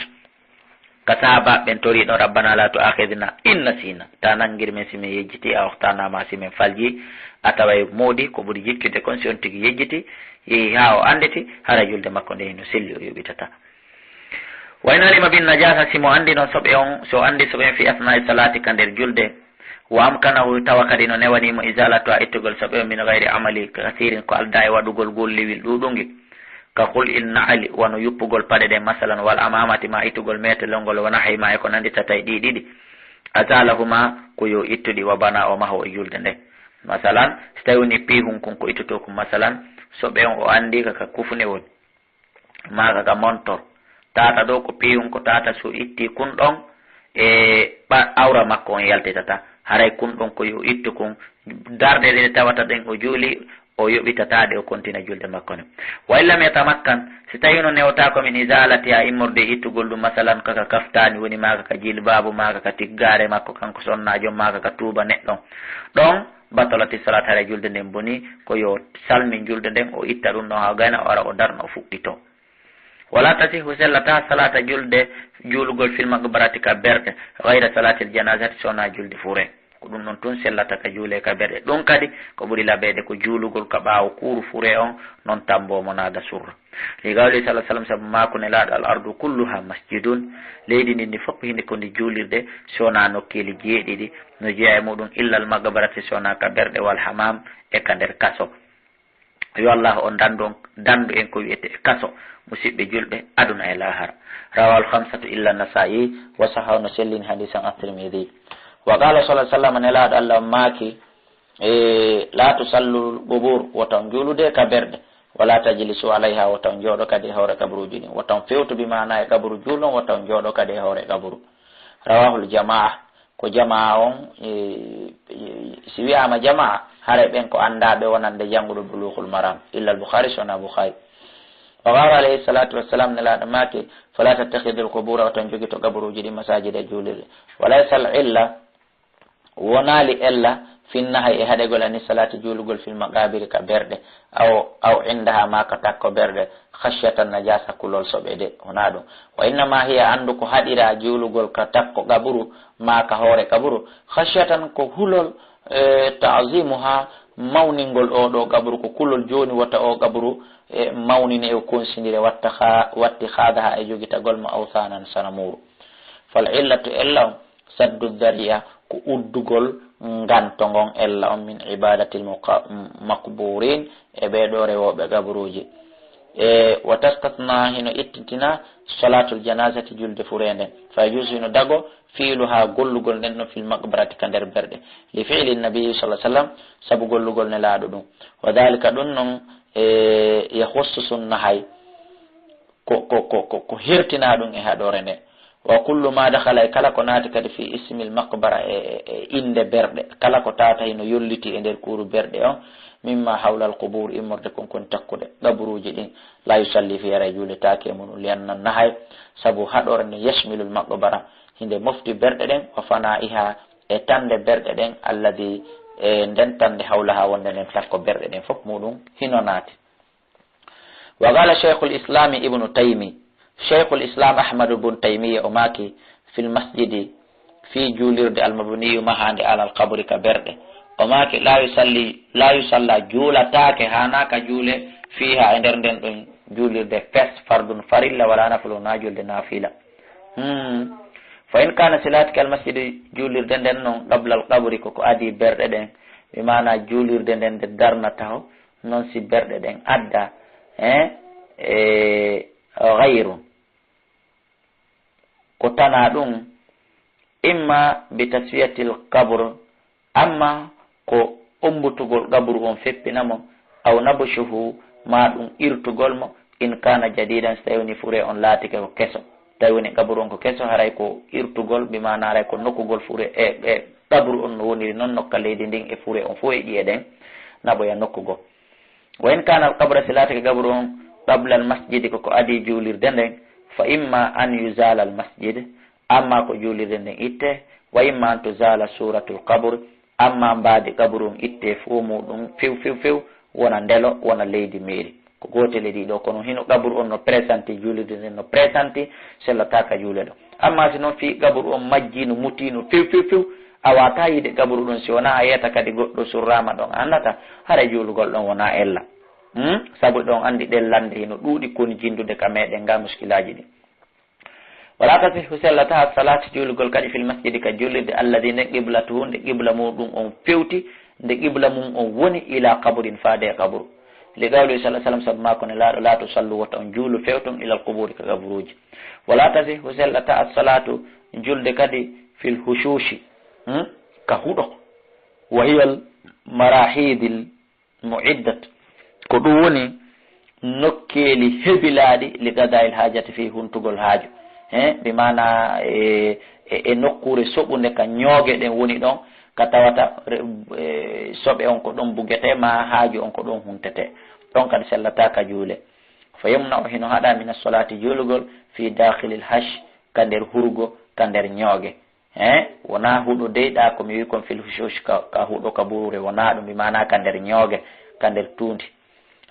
ka sahaaba ɓen toriɗo, "Rabbana la tu'akhidhna in nasina." Ta nangir men si men yejjiti, aw akhtana, ma si men falji. A taway moodi ko ɓuri jikkude kon si on tigi yejjiti, yehi haa o annditi, hara julde makko nde hino selli, o yoɓitata. Wa in alima bin najasa, si mo anndi non soɓe on, si o anndi soɓe on fi asna'i salati, ka nder julde, wa amkanahu, tawa kadi no newani mo, izalatu, a ittugol soɓe on, min ghayri amali kasirin, ko alda e waɗugol gollewil ɗuɗungil, ka khul'in na'ali, wano yuppugol paɗe ɗen, masalan, wal amamati, ma ittugol metelol ngol, wa nahwi ma, e ko nannditata e ɗi ɗiɗi, azalahuma, ko yo ittuɗi, wa bana, o maho e julde nden. Masalan, si tawi woni piihun kun ko ittoto kun, masalan, soɓe on o anndi ka, ka kufune woni, maa ka, ka montor. Tata ɗo ko piihun ko tata, so itti kun ɗon, e ɓa-, awra makko on yaltitata. Haray kun ɗon ko yo ittu kun. Darɗe ɗe tawata ɗen o juuli, o yoɓitata ɗe, o kontina julde makko nden. Wa illam yatamakkan, si tawi no newtaako min izalatiha, immorde e ittugol ɗum, masalan, kaka kaftani woni, maa kaka jilbabu, maa kaka tiggaare makko kanko sonnaajo, maa kaka tuuba neɗɗon. Ɗon, batalati salat, haray julde nden boni, ko yo salmin julde nden, o itta ɗum ɗon haa o gayna, o ara o darna, o fuɗɗito. Wala tasihu, sellata, salata, julde, juulugol, fil maqbarati, ka berɗe, ghayra salatil janazati, sona julde fure. Ko ɗum ɗon tun sellata ka juule ka berɗe. Ɗum kadi ko ɓuri labeede ko juulugol ka ɓaawo kuuru fure on, non tambo mo naada surra. Li qawli sallallahu alaihi wasallam, sabu maaku Nelaaɗo, "Al ardu kulluha masjidun." Leydi ndin ndi fof hindi ko ndi juulirde, sona nokkeeli jeeɗiɗi, no jeyaa e muɗum, illa al maqbarati, sona ka berɗe, wal hamam, e ka nder kaso. Yo Allah on dandu on, dandu en ko wi'ete e kaso, musiɓɓe julɓe, aduna e lahara. Rawahul khamsatu illa Nasa'i, wa sahahu, no sellini hadisan At-Tirmidhi. Wa qala sallallahu alaihi wasallam, Nelaaɗo Allah on maaki, e, "La tusallu qubur," wota on juulude ka berɗe, "wala tajlisu alaiha," wota on jooɗo kadi e hoore kaburuuji ɗin, wota on fewtu bi maana e kaburu juulon, wota on jooɗo kadi e hoore kaburu. Rawahul jama'a, ko jamaa on, e, e, si wi'aama jamaa, haray ɓen ko anndaaɓe wonande jannguɗo Bulughul Maram, illa al Bukhari, sona Bukhari. Wa qala alayhi salatu wassalam, Nelaaɗo maaki, "Fala tattakhidhul qubura," oton jogito kaburuuji ɗi, "masajida," juulirɗe. Wa laysa al illa, wonaali ella, fi nahyi, e haɗegol, ani salati, juulugol, fil maqabiri, ka berɗe, aw, aw indaha, ma ka takko berɗe, khashyatan najasa, kulol soɓe de, wonaa ɗum. Wa innama hiya, anndu ko haɗiraa juulugol ka takko kaburu, ma ka hoore kaburu, khashyatan, ko hulol, e, ta'zimuha, mawningol oo ɗoo qabru, ko kulol jooni wota oo qabru, e, mawnine e konsindire, watta ha, watti haadaha e jogitagol mo awsanan sanamuuru. Fal illatu ella on, saddu dariya, ko uddugol nganto ngon ella on min ibadatil muqa-, maqburin, e ɓee ɗoo rewooɓe qabruuji. E, wa tastasna, hino ittintina, salatul janazati, julde fureende. Fa yajuzu, hino dago, fiiluha, gollugol nden ɗon, fil maqbarati, ka nder berɗe. Li fi'li nabi sallallahu alaihi wasallam, sabu gollugol Nelaaɗo ɗum. Wa dhalika, ɗum non, e, yakhussu sunna hay. Ko, ko, ko, ko, ko hertina ɗum e haɗore nde. Wa kullu ma dakhala, e kala ko naati kadi fi ismil maqbara, e, e, e innde berɗe. Kala ko tawata hino yolliti e nder kuuru berɗe on, mimma hawla al qubur, immorde kon kon takkude, qabruuji ɗin, la yusalli fi, haray juuletaake e mun, li anna nahay, sabu haɗore nde yashmilu al maqbara, hinde mofti berɗe ɗen, wa fana'iha, e tande berɗe ɗen, alladhi, e nden tande hawlaha wonde nden takko berɗe ɗen fof muɗum hino naati. Wa qala Shaykhul Islami Ibnu Taymi, Shaykhul Islam Ahmadu bun Taymiya o maaki, fil masjidi, fii juulirde, al mabniyu, mahaande, alal qabri, ka berɗe. O maaki, la yusalli, la yusalla, juulataake, hana ka juule, fiiha, e nder nden ɗon juulirde fes, fardun, farilla, wala naflu, na juulde nafila. Hmm. Fa in kana, si laatike al masjidi, juulirde nden non, qabla al qabri, ko ko adii berɗe ɗen, bi maana juulirde nden nde darnata o, non si berɗe ɗen adda, eh, e ghayru. Ko tana ɗum, imma bi tasfiyatil qabr, amma ko ombutugol qabru on feppina mo, aw nabshuhu, ma ɗum irtugol mo, in kana jadidan, so tawi woni fure on laatike ko keso. Tawi woni qabru on ko keso, haray ko irtugol, bi maana haray ko nokkugol fure e, e qabru on no woniri non nokka leydi ndin e fure on fof e ƴi'e ɗen, naɓoya nokkugol. Wa in kana al qabra, si laatike qabru on, qabla al masjidi, ko ko adii juulirde nden, fa imma an yuzala al masjid, amma ko juulirde nden itte, wa imma an tuzala suratul qabr, amma mbaadi qabru on itte fof muɗum few, few, few, wona ndelo, wona leydi meeri. Ko gootel e ɗiɗo, kono hino qabru on no présenté, juulirde nden no présenté, sellataaka juule ɗon. Amma si non fii qabru on majji no muti no few, few, few, a wata yiide qabru ɗon si wona a yeeta kadi goɗɗo surrama ɗon a annata, hara juulugol ɗon wona ella. Hmm? Sabu ɗon andi ɗen lande hino ɗuuɗi koni jindude ka meɗen nga muskilaaji ɗin. Wala tasihhu, sellata, as-salatu, juulugol kadi, fil masjidi, ka juulirde, alladhi, nde, qiblatuhu, nde qibla muɗum on fewti, nde qibla mum on woni, ila qabrin, faade e qabru. Li qawli sallallahu alaihi wasallam, sabu maako Nelaaɗo, la tusallu, wota on juulu fewton, ilal quburi, ka qabruuji. Wala tasihhu, sellata, as-salatu, julde kadi, fil hushushi, hmm? Ka huɗo. Wa hiya al marahidil mu'iddat, ko ɗum woni nokkeeli hebilaaɗi, li qadaa'il haajati, fii huntugol haaju. He, bi maana e, e, e nokkuure soɓunde ka ñooge ɗen woni ɗon, ka tawata re-, e, soɓe on ko ɗon bugetee, maa haaju on ko ɗon huntetee. Ɗon kadi sellataa ka juule. Fa yumna'u, hino haɗaa, min as-salaati, juulugol, fii daakhilil hash, ka nder hurgo, ka nder ñooge. He, wonaa huɗo dey ɗa ko mi wi'i kon fil hushush ka, ka huɗo ka buruure, wonaa ɗum, bi maana ka nder ñooge, ka nder tuundi.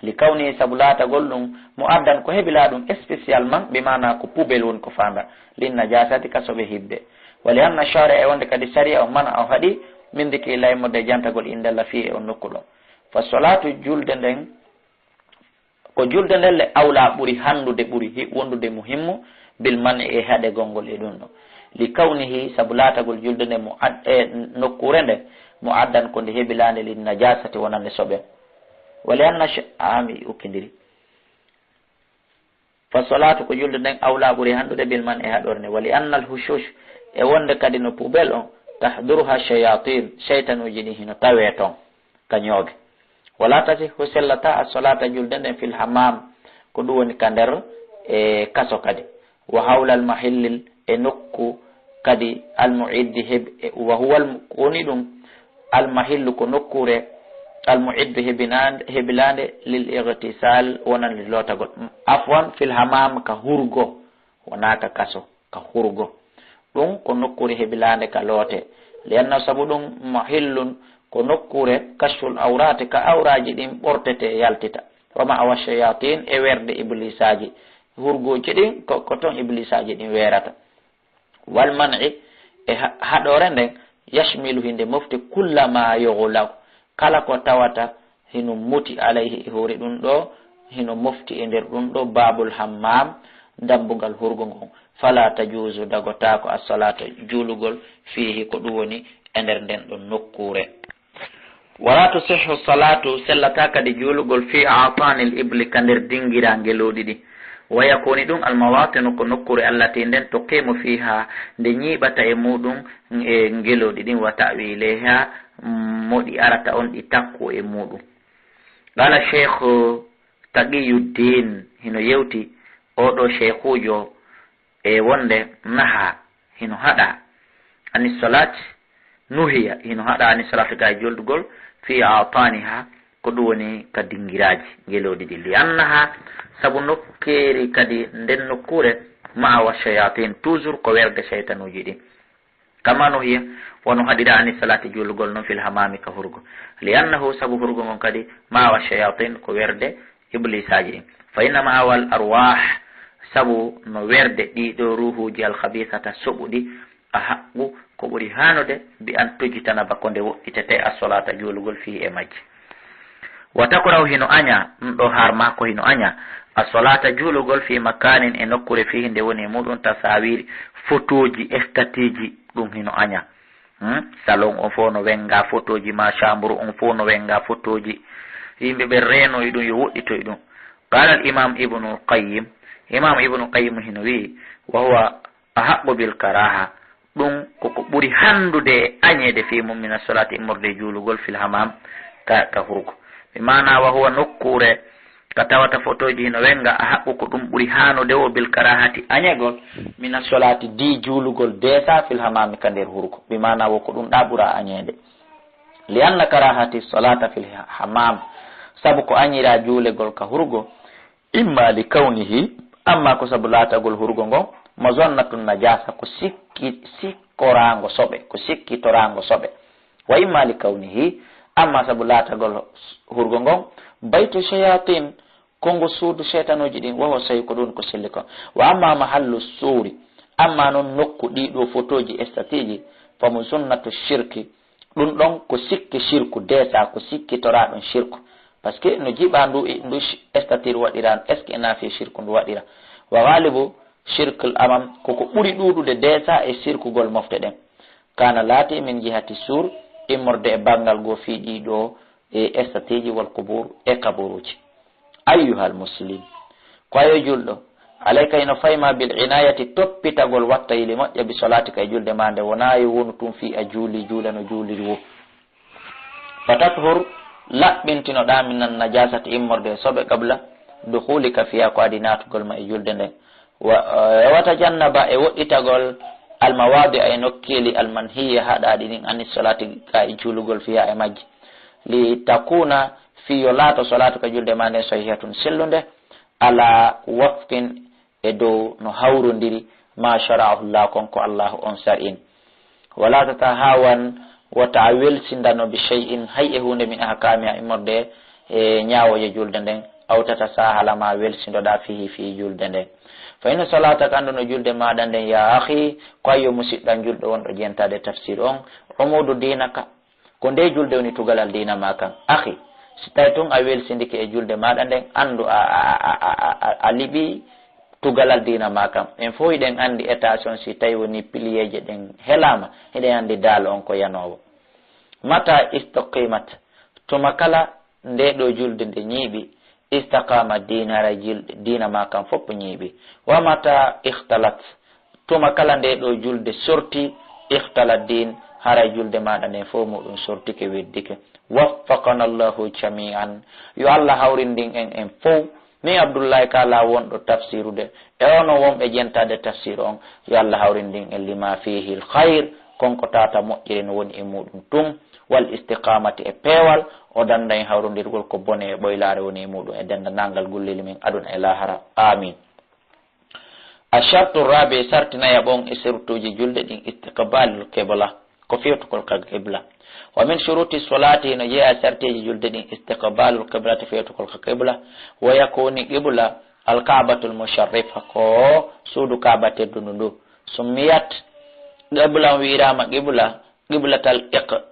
Li kawni, sabu laatagol ɗum, mu'addan, ko hebilaa ɗum spécialement, bi maana ko poubelle woni ko faanda, lin najasati, ka soɓe hibde. Wa li anna shari'a, e wonde kadi sariya on mana o haɗi, min dhikri laymode jantagol indalla fii e on nokku ɗon. Fa salatu, julde nden, ko julde nden le awla ɓuri hanndude, ɓuri hi-, wondude muhimmu, bil man'i, e haɗegol ngol e ɗum ɗo. Li kawnihi, sabu laatagol julde nden mu'ad-, e nokkuure nde, mu'addan, ko nde hebilaande, lin najasati, wonande soɓe. Wa li anna sh-, a mi ukkindiri. Fa salatu, ko julde nden awla ɓuri hanndude, bil man'i, e haɗore nde. Wa li anna al hushush, e wonde kadi no poubelle on, tahduruha shayatin, shaytanuuji ɗin hino tawee ton. Ka ñooge. Wala tasihhu, sellata, as-salata, julde nden, fil hammam, ko ɗum woni ka nder, e, kaso kadi. Wa hawla al mahillil, e nokku kadi al mu'iddi heb-, e, wa huwa al, ko woni ɗum al mahillu, ko nokkuure al mu'iddu hebinande, hebilande lil ightisal, wonande lootagol. Afwan, fil hammam, ka hurgo, wona ka kaso. Ka hurgo. Ɗum ko nokkuure hebilaande ka loote. Li anna sabu ɗum mahillun ko nokkuure kashful awrati ka awraaji ɗin ɓortete yaltita. Wa ma'wa shayatin e werde iblisaaji. Hurgooji ɗin ko, ko ton iblisaaji ɗin weerata. Wal man'i e ha-, haɗore nden yashmilu hinde mofti kulla ma yughlaq. Kala ko tawata hino moti alayhi e hoore ɗun ɗoo, hino mofti e nder ɗun ɗoo, baabul hammam, dambugal hurgo ngon, fala tajuuzu, dagotaako, as-salaatu, juulugol, fiihi, ko ɗun woni e nder nden ɗon nokkuure. Wala tusihhu salaatu, sellataa kadi juulugol, fi a'taanil ibli, ka nder dingiraa ngelooɗi ɗin. Wa yakuni, ɗun almawaatinu, ko nokkuure allati nden tuqiimu fiiha, nde ñiiɓata e muɗum e ngelooɗi ɗin, wa ta'wi ilayha, mo ɗi arata on ɗi takku e muɗum. Qala Sheikh Taqiyuddin, hino yewti oo ɗoo sheikhuujo, e wonde naha, hino haɗa, ani salaat, nuhiya, hino haɗa ani salaat, ka e juulugol, fi a'taaniha, ko ɗun woni ka dingiraaji ngelooɗi ɗin, li annaha, sabu nokkeeri kadi nden nokkuure, ma'wa shayatin, toujours ko werde shaytanuuji ɗin. Kama nuhiya, wano haɗira ani salaati juulugol non fil hamami ka hurgo. Li annahu, sabu hurgo ngon kadi, ma'wa shayatin, ko werde ibliisaaji ɗin. Fa inna ma'wal arwah, sabu no werde ɗii ɗoo ruuhuuji al khabisata soɓuɗi, a haqqu, ko ɓuri haanude, bi an tujtanaba, ko nde woɗɗitete, as-salaata, juulugol, fiihi, e majji. Wa takrahu, hino aña, ɗun ɗoo harma ko hino aña, as-salaata, juulugol, fi makanin, e nokkuure, fiihi, nde woni e muɗum, tasawir, fotooji, estatiiji, ɗun hino aña. Hmm? Salon on fow no wenga fotooji, ma chambre on fow no wenga fotooji. Yimɓe ɓen reeno e ɗun, yo woɗɗito e ɗun. Qala al imam Ibnul Qayyim, Imam Ibnu Qayyim hino wi'i, wa huwa ahaqqu bil karaha, ɗun ko ko ɓuri handude e añeede, fi mum, mina salaati, immorde e juulugol, fil hamam, ka, ka hurgo. Bi maana, wa huwa, nokkuure ka tawata fotooji hino wenga, ahaqqu, ko ɗun ɓuri haanude, wo bil karahati, añegol, mina salaati, di juulugol, deesa, fil hamami, ka nder hurgo. Bi maana, wo ko ɗun ɗaa ɓura añeede. Li anna karahati salaata fil hamam, sabu ko añira juulegol ka hurgo, imma li kawnihi, amma ko sabu laatagol hurgo ngon, mazannatun najasa, ko sikki, sikkoraango soɓe, ko sikkitoraango soɓe. Wa imma li kawnihi, amma sabu laatagol hurgo ngon, baytu shayatin, kongo suudu shaytanuuji ɗin, wa huwa sahiih, ko ɗun ko selli kon. Wa amma mahallu suuri, amma non nokku ɗii ɗoo fotooji, estatiiji, fa mazannatu shirki, ɗun ɗon ko sikki shirku, deesa ko sikkitoraaɗun shirku. Parce que no jiɓaa ndu, ndu sh-, estature waɗiraa, est-ce que ina fii shirku ndu waɗiraa? Wa ghalibu shirkul amam, ko ko ɓuri ɗuuɗude deesa e shirkugol mofte ɗen. Kana laati min jihati suur, immorde e banngal goo fii ɗii ɗoo e estatiiji, wal qubur, e kaburuuji. Ayyuhal muslim, ko ayo julɗo, alayka, hino fayma, bil inayati, toppitagol, wattayli moƴƴa, bi salaatika, e julde maa nde, wonaa yo wonu tun fii a juuli, juula no juuliri woo. Fa tathur, laɓɓintinoɗaa, minan najasati, immorde e soɓe, qabla dukhulika fiha, ko adii naatugol ma e julde nden. Wa, eh, wa tajannaba, e woɗɗitagol, al mawadi'a, e nokkeeli, al manhiya, haɗaaɗi ɗin, ani salaati, ka e juulugol, fiha, e majji. Li takuna, fii yo laato, salaatuka, julde maa nden, sahihatun, sellunde, ala wafqin, e dow no hawrondiri, ma shara'ahu Allah, kon ko Allahu on sar'ini. Wala tatahawan, wota a welsindano, bi shay'in, hay e huunde, min ahkamiha, immorde e ñaawooje julde nden, aw tatasahala, ma welsindoɗaa, fihi, fii julde nden. Fa inna salataka, anndu no julde maaɗa nden, ya akhi, ko ayo musiɗɗo am julɗo wonɗo jentaade tafsir on, umudu dinaka, ko nde julde woni tugalal diina maa kan. Akhi, si tawi tun a welsindike e julde maaɗa nden, anndu a, a, a, a liɓi tugalal diina maa kan. En fow hiɗen anndi état si on, si tawi woni piliyeeje ɗen helaama, hiɗen anndi daal on ko yanoowo. Mata istuqimat, tuma kala nde ɗo julde nde ñiiɓi, istaqama din, haray jil-, diina maa kan fof ñiiɓi. Wa mata ikhtalat, tuma kala nde ɗo julde sorti, ikhtalat din, haray julde maaɗa nden fof muɗum sortike, weddike. Waffaqana Allahu jami'an. Yo Allah hawrindin en en fof. Min Abdullahi Kala wonɗo tafsirude, e ono wonɓe jentaade tafsir on, yo Allah hawrindin en lima fihi l khayr, kon ko tata moƴƴere no woni e muɗum tun, wal istiqamati, e peewal, o danda en hawrondirgol ko bone e ɓoylaare woni e muɗum, e dendanangal golleeli men aduna e lahara. Amin. A shartu rabi, sarti nayaɓo on e sertuuji julde ɗin, istiqbalul qibla, ko fewtugol ka qibla. Wa min shuruti salati, no jeeya e sarteeji julde ɗin, istiqbalul qiblati, fewtugol ka qibla. Wa yakuni qibla al Ka'batul musharrifa, ko suudu Kaaba teddundu ndu. Summiyat, qibla on wi'iraama qibla, qiblatal iq-,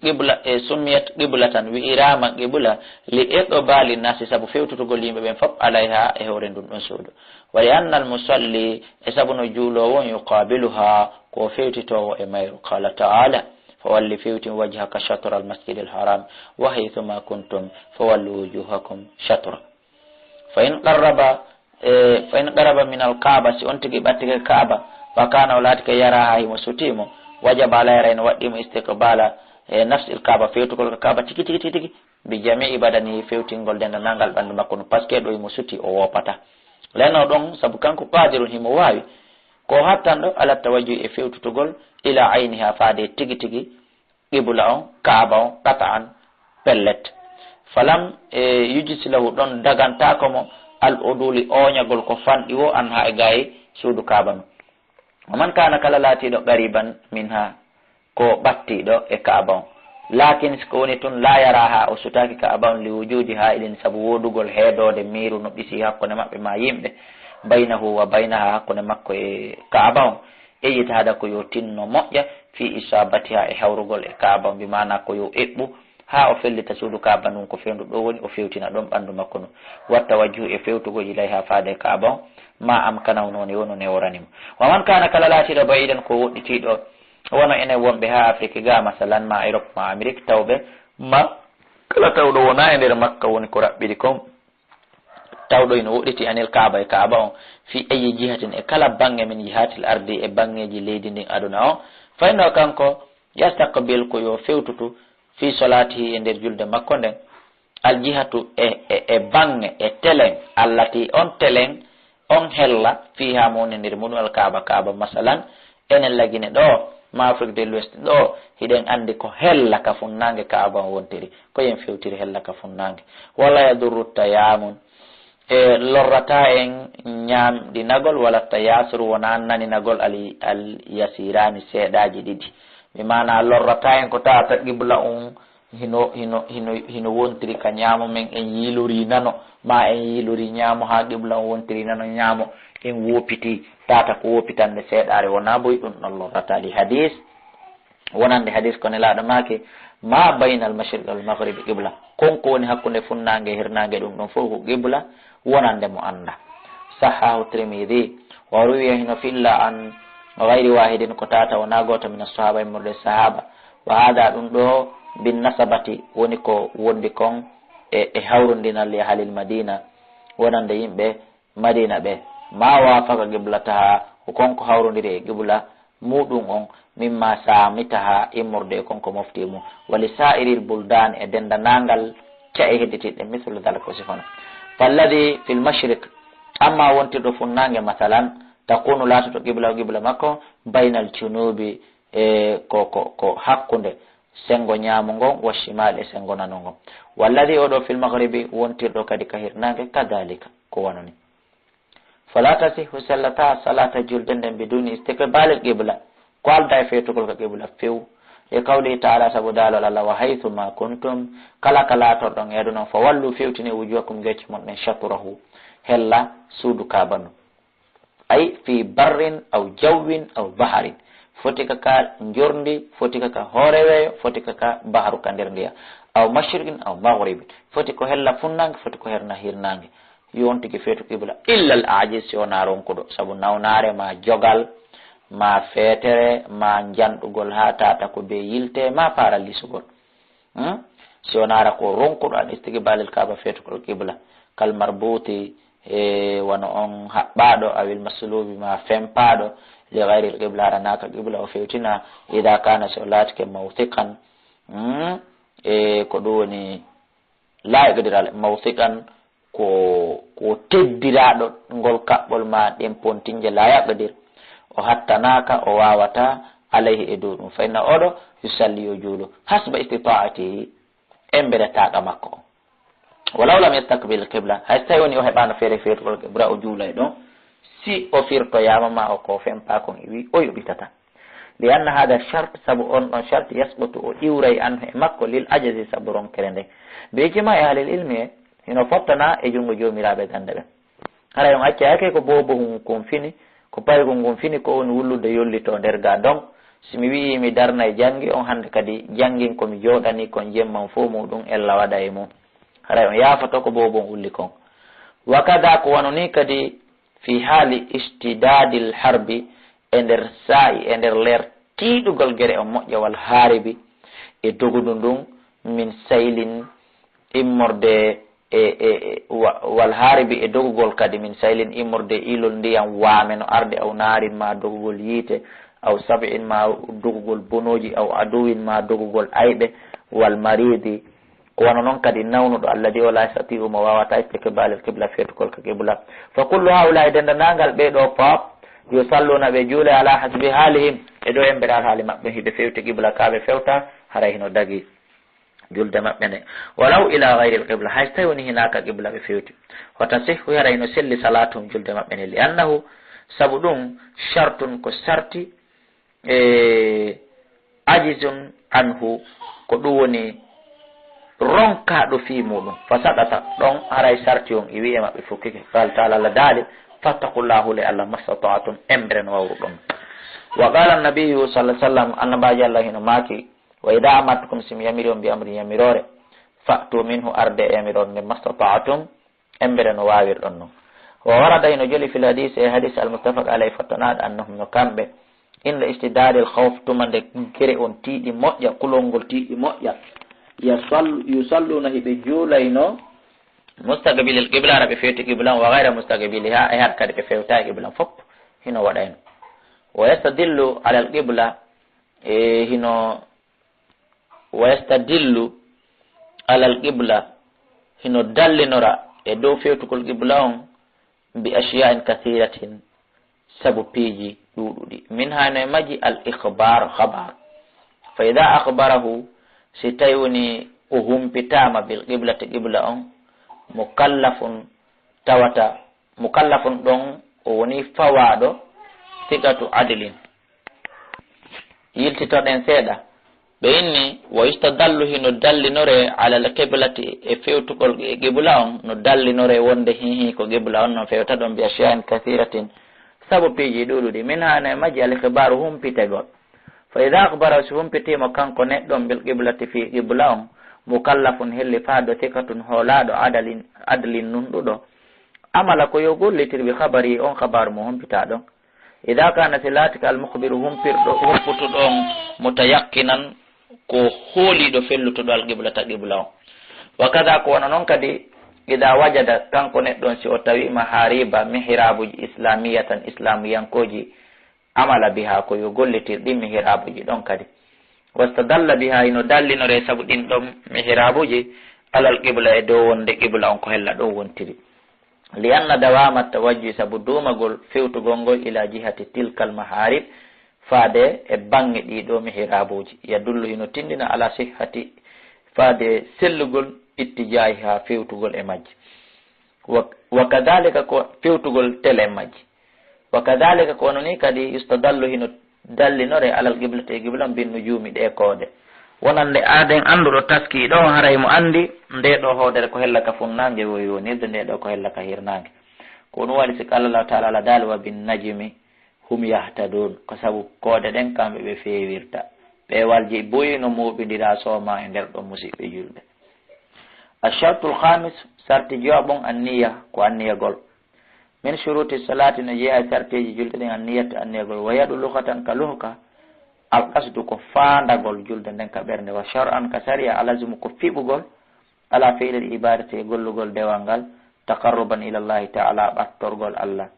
qibla, e summiyat qiblatan, wi'iraama qibla, li iqbali nasi, sabu fewtutugol yimɓe ɓen fof, alayha, e hoore ndun ɗon suudu. Wa li anna al musalli, e sabu no juuloowo on, yuqabiluha, ko fewtitoowo e mayru. Qala ta'ala, fawalli, fewtin, wajhaka shatra al masjid al haram, wa haythuma kuntum, fawallu wujuhakum shatra. Fa in qarraba, e, fa in qarraba min al kaaba, si on tigi ɓattike kaaba, fa kana, o laatike, yaraha, himo sutii mo, wajaba alayhi, no waɗɗii mo istiqbala, e, nafsi al kaaba, fewtugol ka kaaba tigi, tigi, tigi, tigi, bi jami'i badanihi, fewtingol dendanangal ɓandu makko no, parce que ɗo himo sutii, o woopata. Leno ɗon, sabu kanko qadirun, himo waawi, ko hattanɗo ala tawajjuhi, e fewtutugol, ila ayniha, faade tigi, tigi, qibla on, kaaba on, qat'an, pellet. Falam, e, yujis lahu, ɗon dagantaako mo, al uduli, ooñagol ko fanɗi wo, anha, e gaay suudu kaaba on. Wa man kana, kala laatiiɗo, qariban minha, ko ɓattiiɗo e kaaba on. Lakin, si ko woni tun, la yaraha, o sutaaki kaaba on, li wujudi ha'ilin, sabu woodugol heedoode miiru no ɓisi hakkunde maɓɓe ma yimɓe, baynahu wa baynaha, hakkunde makko e kaaba on. Ijtahada, ko yo tinno moƴƴa, fi isabatiha, e hawrugol e kaaba on, bi maana ko yo eɓɓu, haa o fellita suudu kaaba ndun ko fewndu ɗo woni, o fewtina ɗon ɓandu makko ndun. Wa tawajjuhu, e fewtugol, ilayha, faade kaaba on, ma amkanahu, no woni, woni neworani mo. Wa man kana, kala laatiiɗo, ba'idan, ko woɗɗitiiɗo, wano enen wonɓe haa Afrik ga, masalan, ma Europe, ma Amérique, tawɓe ma, kala tawɗo wona e nder Makka woni ko raɓɓiɗi kon, tawɗo ina woɗɗiti anil Kaaba, e Kaaba on, fi ayyi jihatin, e kala baŋŋe, min jihatil ardi, e baŋŋeeji leydi ndin, aduna on, fa innahu, kanko, yastaqbil, ko yo fewtutu, fi solatihi, e nder julde makko nden, al jihatu, e, e, e baŋŋe, e telen, allati, on telen, on hella, fiha, mo woni nder muɗum, al Kaaba, Kaaba, masalan, enen Lagine ɗo, ma Afrique de l'Ouest ɗo, hiɗen anndi ko hella ka funnaange Kaaba on wontiri. Ko yen fewtiri hella ka funnaange. Wala yadurru tayamun. E lorrata en ñaamɗinagol, wala tayasuru, wona naninagol al, al yasirani, seeɗaaji ɗiɗi. Mi maana lorrata en ko tawata qibla on hino, hino, hino, hino wontiri ka ñaamo men, en yiilori nano, ma en yiilori ñaamo haa qibla on wontiri nano ñaamo, en woopiti, tata ko woopitande seeɗaare, wona boy ɗum ɗon lorrata. Li hadis, wonande hadis ko Nelaaɗo maaki, ma baynal mashriqi wal maghribi qibla, kon ko woni hakkunde funnaange e hirnaange, ɗum ɗon fof ko qibla, wonande mo annda. Sahhahu Tirmidhi, wa ruwiya, hino filla, an ghayri wahidin, ko tata wona gooto, min as-sahaba, immorde sahaba, wa hada, ɗum ɗo, bin nasabati, woni ko wondi kon e, e hawrundinal, li ahlil Madina, wonande yimɓe Madina ɓe, ma wafaka qiblataha, ko kon ko hawrundiri e qibla muɗum on, mimma samitaha, immorde e kon ko mofti mum, wa li sa'iril buldan, e dendanangal ca'e hedditiɗɗe, mithlu dhalika, ko sifano. Falladi fil mashriq, amma wontirɗo funnaange, masalan, takunu, laatoto qibla, qibla makko, baynal junubi, e ko, ko, ko hakkunde senngo ñaamo ngon, wa shimal, e senngo nano ngon. Walladi, oɗo, fil maghribi, wontirɗo kadi ka hirnaange, kadhalika, ko wano ni. Fala tasihhu, sellata salata julde nden, biduni istiqbalil qibla, ko alda e fewtugol ka qibla few. Li qawlihi ta'ala, sabu daalol Allah, wa haythu ma kuntum, kala ka laatorɗon e aduna on, fa wallu, fewtine, wujuhakum, gecce mon ɗen, shatrahu, hella suudu Kaaba ndun. Ay fi barrin aw jawwin aw baharin. Foti ka ka njorndi, foti ka ka hoore weeyo, foti ka ka baharu, ka nder ndiyam. Aw mashriqin aw maghribin. Foti ko hella funnaange, foti ko herna hirnaange. Yo on tigi feetu qibla. Illa al ajiz, si wonaa ronkuɗo. Sabu nawnaare, ma jogal, ma feetere, ma njanɗugol haa tata ko be yilte, ma paralisugol. Hmm? Si wonaa hara ko ronkuɗo an istiqbalil Kaaba, feetugol qibla. Kal marbuti, e wano on haɓɓaaɗo, awil maslubi, ma fempaaɗo, li ghayril qibla, hara naaka qibla o fewtina, ida kana, si o laatike, mawthiqan, hmm? E ko ɗum woni laayiqdiral, mawthiqan, ko, ko teddiraaɗo ngol kaɓɓol ma ɗen pontinje, la yaqdir, o hattanaaka, o waawata, alayhi, e dow ɗum. Fa inna, oɗo, yusalli, yo juulu, hasba istita'atihi, embere taaqa makko on. Walaw lam yastaqbil qibla, hay so tawi woni o heɓaano feere feetugol qibla, o juulay ɗon, si o firtoyaama ma o ko fempaa kon iwi, o yoɓitata. Li anna hada shart, sabu on ɗon shart, yasqutu, o iwray, anhu, e makko, lil ajazi, sabu ronkere nden. Bi ijma'i ahlil ilmi, e hino fottana e junngo joomiraaɓe gannde ɓen. Haray on accaaki ko boobo ngun fini, ko paygol ngun fini, ko woni wullude yollito nder ga ndon, Si mi wi'ii mi darnay janngi on hannde kadi, janngin ko mi jooɗanii kon jemman fow muuɗum, ella waɗa e mum. Haray on yaafoto ko boobo on ulli kon. Wa kada ko wano nii kadi fi haali istidaadil harbi, e nder saa'i, e nder leer tiiɗugol gere on moƴƴa, wal haaribi, e dogudu ndun, min saylin, immorde e, e, e, wa-, wal haaribi, e dogugol kadi, min saylin, immorde e ilol ndiyam waame no arde, aw naarin, maa dogugol yiite, aw sab'in, maa dogugol bonooji, aw aduwin, maa dogugol ayɓe, wal mariidi, ko wano non kadi nawnuɗo, alladi o laa yastati'u, mo waawataa istiqbaalal qibla, feetugol ka qibla. Fa kullu haa'ulaa'i, denndaangal ɓee ɗoo pop, yusalluuna, ɓe juulay, alaa hasbi haalihim, e dow embere alhaali maɓɓe, hiɓe fewti qibla ka ɓe fewta, haray hino dagii julde maɓɓe nde. Walaw ila ghayril qibla, hay so tawi woni hinaa ka qibla ɓe fewti. Wa tasihhu, haray hino selli, salaatuhum, julde maɓɓe nde. Li annahu, sabu ɗum, shartun, ko sarti, e ajizun anhu, ko ɗum woni ronkaaɗo fii muuɗum. Fa saqata, ɗon haray sarti on iwi e maɓɓe fukkike. Qaala ta'aala, Allah daali, fattaqullaha, hulee Allah, mastata'tum, embere no wawruɗon. Wa qaala annabiyyu sallallahu alaihi wasallam, annabaajo Allah hino maaki, wa idha amartukum, si mi yamiri on bi amrin, yamiroore, fa'tu minhu, arde e yamiroore nden, mastata'tum, embere no waawirɗon non. Wa warada, hino joli, fil hadis, e hadis al muttafaq alayhi, fottanaaɗo, annahum, no kamɓe, inda istidaadil khawf, tuma nde gere on tiiɗi moƴƴa, kulol ngol tiiɗi moƴƴa, yasall-, yusalluna, hiɓe juulayno, mustaqbilil qibla, hara ɓe fewti qibla on, wa ghayra mustaqbiliha, e har kadi ɓe fewtaay qibla on, fof hino waɗayno. Wa yastadillu alal qibla, e hino wa yastadillu alal qibla, hino dallinora e dow fewtugol qibla on, bi ashya'in kathiratin, sabu piiji ɗuuɗuɗi. Min, hino e majji, al ikhbar, khabar. Fa idha akhbarahu, si tawi woni o humpitaama, bil qiblati, qibla on, mukallafun, tawata mukallafun ɗon o woni fawaaɗo, siqatu adlin. Yiltitoɗen seeɗa. Ɓe inni, wa yustadallu, hino dallinore, alal qiblati, e fewtugol e qibla on, no dallinore wonde hihi ko qibla on no fewta ɗon, bi ashya'in kathiratin, sabu piiji ɗuuɗuɗi, min, hino e majji, al ikhbaru, humpitegol. Fa idha akhbara, si humpitiimo kanko neɗɗo on, bil qiblati, fii qibla on, mukallafun, helli fawaaɗo, siqatun, hoolaaɗo, adalin, adlin, nunɗuɗo, amala, ko yo gollitir, bi khabari, on khabaru mo humpitaa ɗon. Idha kana, si laatike, al mukhbiru, humpirɗo, humputuɗo on, mutayaqqinan, ko hooliiɗo fellutuɗo, al qiblata, qibla on. Wa kadha, ko wano non kadi, idha wajada, kanko neɗɗo on, si o tawi, mahariba, mihrabuji, islamiyatan, islamiyankooji, amala biha, ko yo gollitir ɗin mihrabuji ɗon kadi. Wastadalla biha, hino dallinore sabu ɗin ɗon mihrabuji, alal qibla, e dow wonde qibla on ko hella ɗon wontiri. Li anna dawama tawajjuhi, sabu duumagol fewtugol ngol, ila jihati tilkal maharib, faade e baŋŋe ɗii ɗoo mihrabuji, yadullu, hino tindina, ala sihhati, faade sellugol, ittijahiha, fewtugol e majji. Wa, wa kadhalika, ko fewtugol tele e majji. Wa kadhalika, ko wano nii kadi, yustadallu, hino dallinore, alal qiblati, e qibla on, bin nujumi, ɗee koode. Wonande aaden annduɗo taskii ɗoo, haray mo anndi ndee ɗoo hoodere ko hella ka funnaange, wo yonirde ndee ɗoo ko hella ka hirnaange. Ko ɗum waɗi si ko Allah ta'ala daali, wa bin najmi hum yahtadun, ko sabu koode ɗen kamɓe ɓe feewirta. Peewalji buy no mooɓindira sooma e nder ɗon, musiɓɓe julɓe. Ashartul khamis, sarti jowaɓon, anniya, ko anniyagol. Min shuruti salati, no jeyaa e sarteeji julde ɗen, anniyatu, anniyagol. Wa yadu lughatan, ka luhka, al qasdu, ko faandagol julde nden ka ɓernde. Wa shar'an, ka sariya, al azmu, ko fiɓugol, ala fi'lil ibadati, e gollugol dewal ngal, taqarruban ila Allahi ta'ala, ɓattorgol Allah.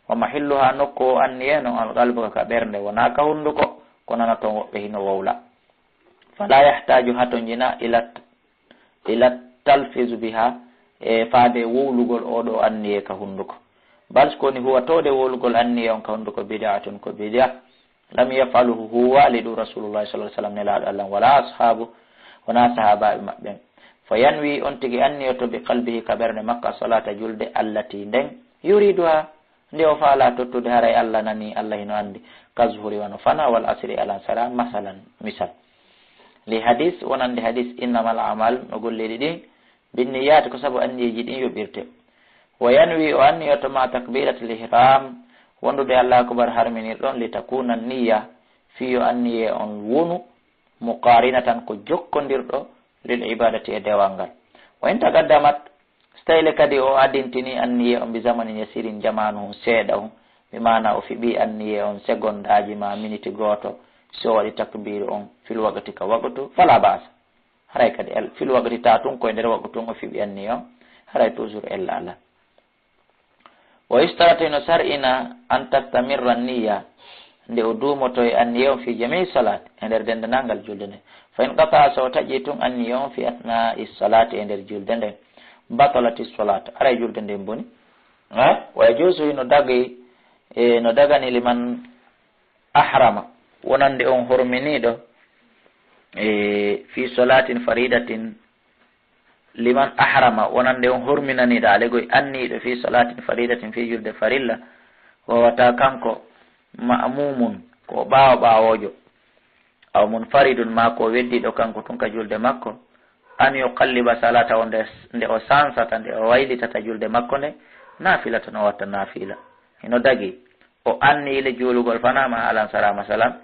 Wa mahilluha, nokku o anniye non, al qalbu, ka ɓernde, wonaa ka hunduko, ko nana ton woɓɓe hino wowla. Fala yahtaju, hatonjina, ila ila talfizu biha, e faade wowlugol oo ɗoo anniye ka hunduko. Bal, ko woni, huwa, tawde wowlugol anniye on ka hunduko, bid'atun, ko bid'a. Lam yaf'aluhu, huuwaali ɗum, Rasulullah sallallahu alaihi wasallam, Nelaaɗo Allah, wala ashabu, wonaa sahaabaaɓe maɓɓe. Fa yanwi, on tigi anniyoto, bi qalbihi, ka ɓernde makko, salata, julde, allati, nden, yuriduha, nde o faalaa tottude, haray Allah nanii, Allah hino anndi, ka zuhuri, wano fana, wal asri, e alansara, masalan, misal. Li hadis, wonande hadis, innamal a'mal, no golleeji ɗin, binniyat, ko sabu anniyeeji ɗin yoɓirte. Wa yanwi, o anniyoto, ma takbiratil ihram, wondude Allahu akbar harminirɗon, li takuna niyya, fii yo anniyee on wonu muqaarinatan ko jokkondirɗo lil ibaadati e dewal ngal. Wa in taqaddamat, so tawii le kadi o adintini anniyee on bi zamanin yasirin jamaanu hun seeɗa hun, bi maana o fiɓii anniyee on segondaaji ma miniti gooto, si o waɗi takbiiru on fil waqti ka waqtu, fala ba'sa. Haray kadi el-, fil waqti ta tun ko e nder waqtu on o fiɓi anniyee on, haray toujours ella alaa. Wa yushtaratu, hino sar'ina, an tastamirra niyya, nde o duumoto e anniyee on fi jami'i salat, e nder dendangal julde nden. Fa in qata'a, so o taƴi tun anniyee on fi asna'i salati, e nder julde nden, batalati salat, aray julde nden boni. Eh? Wa yajuzu, hino dagi, e no dagani liman ahrama, wonande on horminiiɗo, e fi salatin faridatin, liman ahrama, wonande on horminaniiɗo, alayhi, anniiɗo, fi salatin faridatin, fi julde farilla, wawata kanko ma'mumun, ko ɓaawo ɓaawoojo, aw munfaridun, ma ko weddiiɗo kanko tun ka julde makko, an yuqalliba salata, o nde, nde o sansata, nde o waylitata julde makko nde, nafilatan, o watta nafila. Hino dagi, o anni le juulugol fanaa ma alansara, masalan,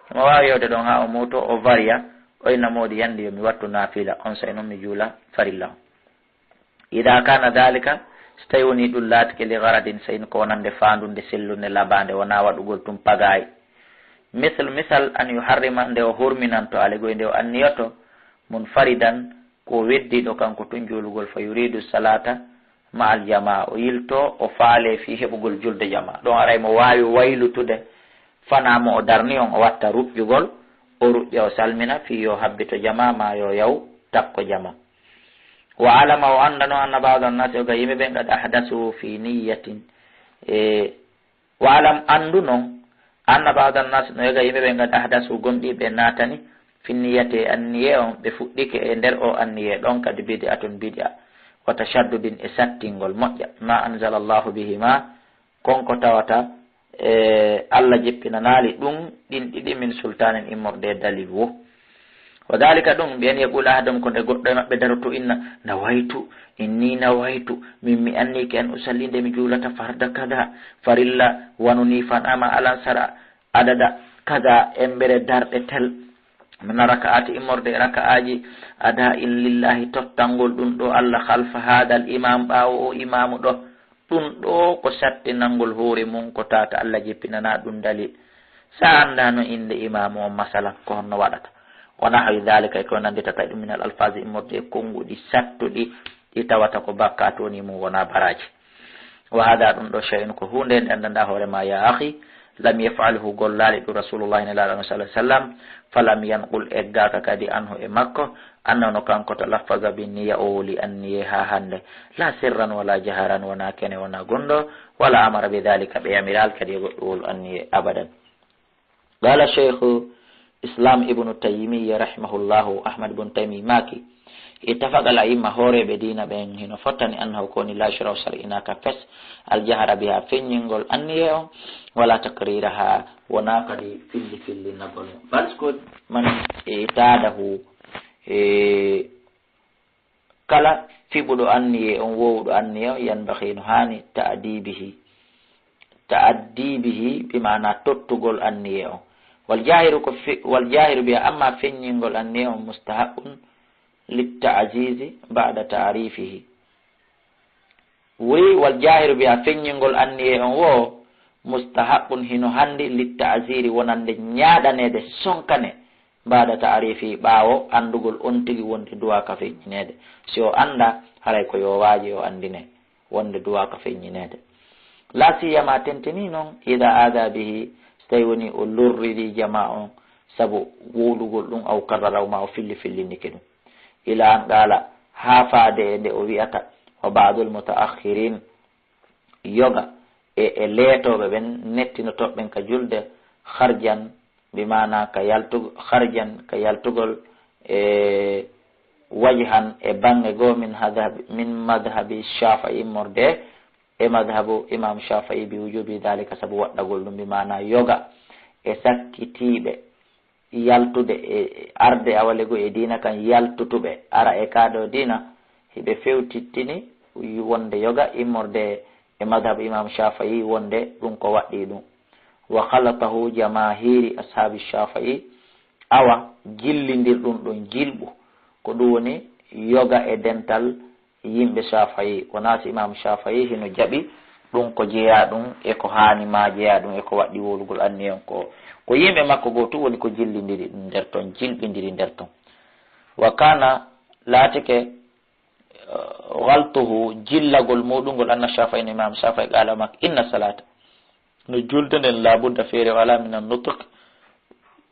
himo waawi yewde ɗon haa o muuto, o variya, o inna moodi yandi yo mi wattu naafila, on sa'in on mi juula farilla on. Ida kana dalika, so tawi woni ɗum laatike li garadin sa'in ko wonande faandunde sellunde labaande, wonaa waɗugol tun pagaay. Misal, misal, an yuharrima, nde o hurminanto, alayhi, nde o anniyoto, munfaridan, ko weddiiɗo kanko tun juulugol, fa yuridu salata ma'al jamaa, o yilto, o faale fii heɓugol julde jamaa. Ɗon aray mo waawi waylutude, fanaa mo o darni on, o watta ruƴƴugol, o ruƴƴa, o salmina, fii yo habbito jamaa, ma yo yaw takko jamaa. Wa alama, o annda non, anna ba'da annasi, o ga yimɓe ɓen, qad ahdasu fi niyyatin, e Wa alam, anndu non, anna ba'da annas, no yoga yimɓe ɓe, qad ahdasu, gomɗii ɓe naatani, fi niyyati, e anniyee on, ɓe fuɗɗike e nder o anniyee ɗon, kadi bid'atun, bid'a, wa tashaddudin, e sattingol, moƴƴa, ma anzala Allahu bihima, kon ko tawata, e, Allah jippinanaali ɗum, ɗin ɗiɗi, min sultaanin, immorde e dalil wo. Wa dhalika, ɗum, bi an yaqula ahadum, ko nde goɗɗo e maɓɓe daroto inna, nawaytu, inni nawaytu, min mi anni ke an usalli, nde mi juulata farda kada, farilla wano ni, fanama alansara, adada kada, embere darɗe tel, min raka'ati, immorde e raka'aaji, ada in lillahi, tottangol ɗum ɗo Allah, khalfa hadal imam, ɓaawo o imaamu ɗo. Ɗum ɗo ko sattinangol hoore mum, ko tata Allah jippinana ɗum dalil. Sa anndaano innde imaamu on, masalan, ko honno waɗata? Wa nahwi dhalika, e ko nannditata ɗum, min al alfazi, immorde e konnguɗi sattuɗi, ɗi tawata ko bakkaatu woni mum, wona baraaji. Wa hada, ɗum ɗo, shay'un, ko huunde nde anndanɗaa hoore ma, ya akhi, lam yaf'alhu, gollaali ɗum Rasulullah, Nelaaɗo Allah, sallallahu alaihi wasallam, falam yanqul, eggaaka kadi, anhu, e makko, annahu, no kanko, talaffaza bi niyya, o wowli anniye haa hannde, la sirran wala jaharan, wona kene, wona gonɗo, wala amara bi dhalika, ɓe yamiraali kadi e goɗɗo wowlu anniye abadan. Qala Shaykhu Islam Ibnu Taymiyya rahimahullahu, Ahmad ibn Taymiyya maaki, ittafaqa al-a'imma, hooreeɓe diina ɓen hino fottani, annahu, ko woni, la yushra'u, sar'inaaka fes, al-jahra biha, feññingol anniye on, wala takriraha, wona kadi filli fillinagol. Bal, ko man i'tadahu, e, kala fiɓuɗo anniye on, wowuɗo anniye on, yanbaghi, no haani, ta'dibihi, ta'dibihi, bi maana tottugol anniye on. Wal jahiru, ko fe-, wal jahiru biha, amma feññingol anniye on, mustahaqqun litta'zizi ba'da ta'rifihi. Wi, wal jahiru biha, feññingol anniye on wo, mustahaqqun, hino handi, litta'ziri, wonande ñaaɗaneede, sonkane, ba'da ta'rifi, ɓaawo anndugol on tigi wonde duwaa ka feññineede. Si o annda, haray ko yo waaji o anndine wonde duwaa ka feññineede. La siyama, tentini non, ida ada bihi, so tawi woni o lorriri jamaa on sabu wowlugol ɗum, aw karrarahu, ma o filli fillindike ɗum. Ila an qala, haa faade e nde o wi'ata, wa ba'dul mutaakhirin, yoga e, e leetooɓe ɓen, nettinotooɓe ɓen ka julde, kharjan, bi maana ka yaltug-, kharjan, ka yaltugol, e wajhan, e baŋŋe goo, min hadhab-, min madhhabi Shafi'i, immorde e madhhabu Imam Shafi'i, bi wujubi dhalika, sabu waɗɗagol ɗum, bi maana yoga e sakkitiiɓe yaltude e, e arde awalego e diina kan, yaltutuɓe ara e kaa ɗoo diina, hiɓe fewtittini wonde yoga immorde e madhhab Imam Shafi'i wonde ɗum ko waɗɗii ɗum. Wa khalatahu jamaahiri ashaabi Shaafi'i, awa jillindirɗum ɗon jilɓu, ko ɗum woni yoga e dental yimɓe Shaafi'i, wonaa si Imaamu Shaafi'i hino jaɓi ɗum ko jeyaa ɗum e ko haani maa jeyaa ɗum e ko waɗɗi wowlugol anniya on ko, ko yimɓe makko goo tun woni ko jillindiri ɗum nder ton, jilɓindiri nder ton. Wa kaana, laatike, eh, ghaltuhu, jillagol muuɗum ngol, anna Shaafi'i, no Imaamu Shaafi'i, qaala, o maaki, inna salaata, no julde nden, laa budda, feere walaa, min an-nutq,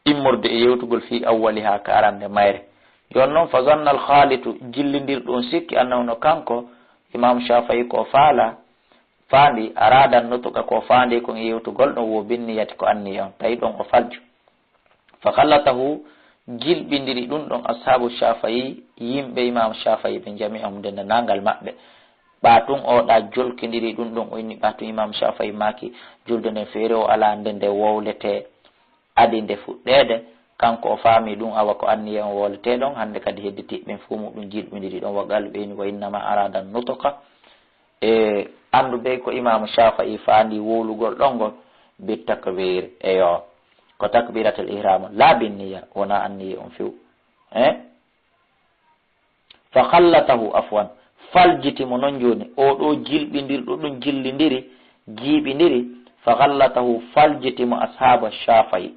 immorde e yewtugol, fii awwalihaa, ka arande mayre. Jooni non, fa zanna al-khaalitu, jillindirɗo on sikki, annahu, no kanko Imaamu Shaafi'i, ko faala, faandi, araada an-nutqa, ko faandi kon e yewtugol ɗon, wo binniyati, ko anniya on, tawi ɗon o falju. Fa khallatahu, jilɓindiri ɗum ɗon, ashaabu Shaafi'i, yimɓe Imaamu Shaafi'i ɓen, jami'ahum, denndaangal maɓɓe. Ɓaa tun o ɗa jolkindiri ɗum ɗon, o inni ɓaa tun Imaamu Shaafi'i maaki, julde nden feere o alaa nde nde wowletee, adi nde fuɗɗeede, kanko o faami ɗum, awa ko anniya on wowletee ɗon, hannde kadi hedditiiɓe ɓen fuu muuɗum jilɓindiri ɗon, wa qaalu, ɓe inni, wa innama araada nutqa, e annduɓe ko Imaamu Shaafi'i faandi wowlugol ɗon ngol, bi takbiir, eyo, ko takbiiratul ihraam, laa bin niyya, wonaa anniya on few. Eh? Fa khallatahu, afwan, faljiti mo non jooni, oo ɗoo jilɓindirɗo ɗum jillindiri, jiiɓindiri, fa khallatahu, faljiti mo ashaaba Shaafi'i.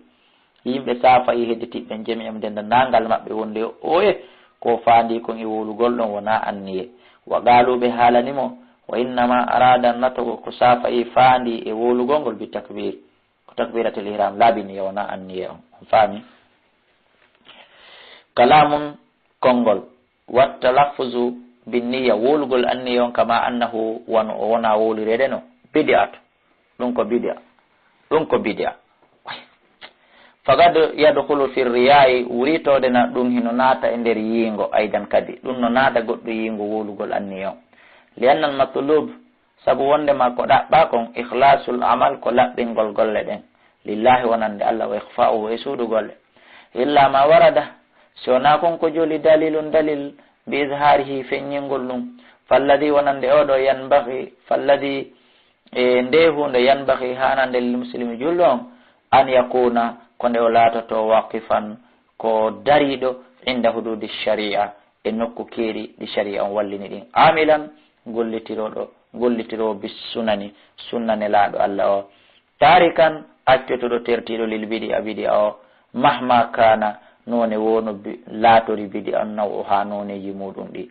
Yimɓe Shaafi'i hedditiiɓe ɓen, jami'ahum, denndaangal maɓɓe, wonde oye ko faandi kon e wowlugol ɗon wonaa anniye. Wa qaalu, ɓe haalani mo, wa innama araada nutqa, ko Shaafi'i faandi e wowlugol ngol bi takbiir, ko takbiiratul ihraam, laa bi niyya, wonaa anniye on. On faami? Kalaamun, konngol, wa talaffuzu bin niyya, wowlugol anniye on, kama annahu, wano o wona wowlireede no, bid'atu, ɗum ko bid'a, ɗum ko bid'a. Faqad yadkhulu fi riyaa'i, wuritoode na ɗum hino naata e nder yiingo, aydan kadi, ɗum no naata goɗɗo yiingo wowlugol anniye on. Li anna al matlub, sabu wonndema ko ɗaɓɓaa kon, ikhlaasul amal, ko laɓɓingol golle ɗen, lillaahi, wonande Alla, wa ikhfaa'uhu, e suuɗugol ɗe. Illaa ma warada, si wonaa kon ko joli, daliilun, daliil, bi izhaarihi, feññingol ɗum, falladhi, wonande oo ɗoo, yanbaghi, falladhi, e nde huunde, yanbaghi, haanande, lil muslimi, julɗo on, an yakuuna, ko nde o laatotoo, waaqifan, ko dariiɗo, inda huduudi shari'a, e nokku keeri ɗi shari'a on wallini ɗin, aamilan, gollitirooɗo, gollitiroowo, bis sunani, sunna Nelaaɗo Alla o, taarikan, accotoɗo, tertiiɗo, lil bid'a, bid'a o, mahma kaana, noone woo no bi-, laatori bid'a on, naw'uhaa, nooneeji muuɗum ɗi.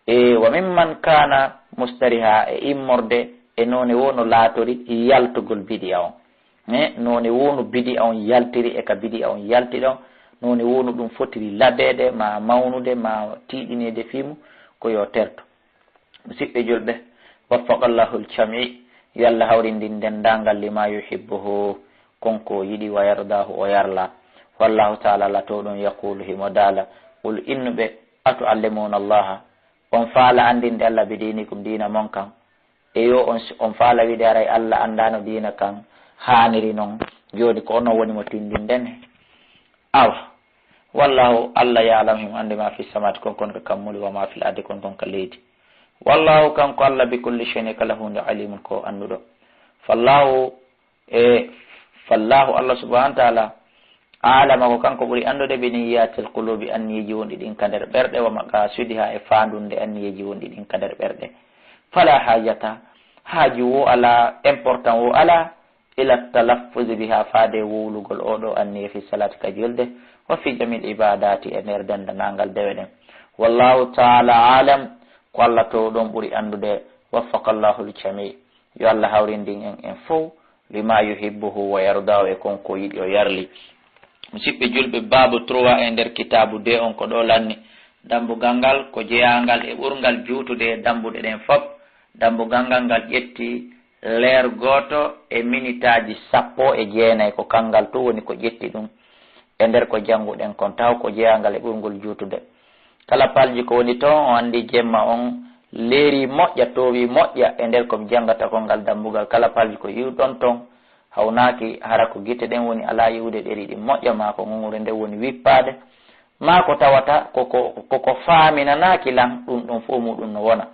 E wa mimman kaana mustariha, e immorde, e noone woo no laatori yaltugol bid'a on. E noone woo no bid'a on yaltiri, e ka bid'a on yalti ɗon, noone woo no ɗum fotiri labeede, ma mawnude, ma tiiɗineede fii mum, ko yo terto. Musidɓe julɓe, waffaqallahu al-jamii, yo Alla hawrindin denndaangal lima yuhibbuhu, kon ko o yiɗi, wa yardaahu, o yarla. Wallahu taala, Alla towɗo on, yaqulu, himo daala, qul, innu ɓe, atuallimuuna Allaha, on faala anndinde Alla, bi diinikum, diina mon kan? Eyo, on, on faala wiide haray Alla anndaano diina kan haaniri non, jooni ko onon woni mo tindinden? Awa, wallahu, Alla, ya'lamu, himo anndi, ma fi samawaati, kon kon ka kammuuli, wa ma fil ardi, kon kon ka leydi. Wallahu, kanko Alla, bi kulli shay'in, e kala huunde, alimun, ko annduɗo. Fallahu, e fallahu, Alla subhanahu wa taala, alama, ko kanko ɓuri anndude, bi niyyaatil quluubi, anniyeeji wonɗi ɗin ka nder ɓerɗe, wa maqaasidiha, e faandunde anniyeeji wonɗi ɗin ka nder ɓerɗe. Fala haajata, haaju woo alaa, important woo alaa, ila talaffuzi biha, faade e wowlugol oo ɗoo anniya, fi salaati, ka julde, wa fi jamil ibaadaati, e nder denndaangal dewe ɗen. Wallahu taala alam, ko Alla towɗo on ɓuri anndude. Waffaqallahu al-jamii. Yo Alla hawrindin en, en fow, lima yuhibbuhu wa yardaahu, e kon ko yiɗi o yarli. Musidɓe julɓe, baabu trois e nder kitaabu deux on ko ɗoo lanni. Dambugal ngal ko jeyaangal e ɓurngal juutude e dambuɗe ɗen fop. Dambugal ngal, ngal ƴetti leer gooto e minitaaji sappo e jeenay, ko kanngal tun woni ko ƴetti ɗum. E nder ko jannguɗen kon, taw ko jeyaangal e ɓurngol juutude. Kala palji ko woni ton, on anndi jemma on leeri moƴƴa, toowi moƴƴa e nder ko mi janngata kon ngal dambugal. Kala palji ko yi'uɗon ton, hawnaaki hara ko gite ɗen woni alaa yi'ude, ɗeri ɗin moƴƴa, maa ko ŋuŋure nden woni wippaade, maa ko tawata ko, ko, ko, ko faaminanaaki lan, ɗum ɗon fow muuɗum no wona.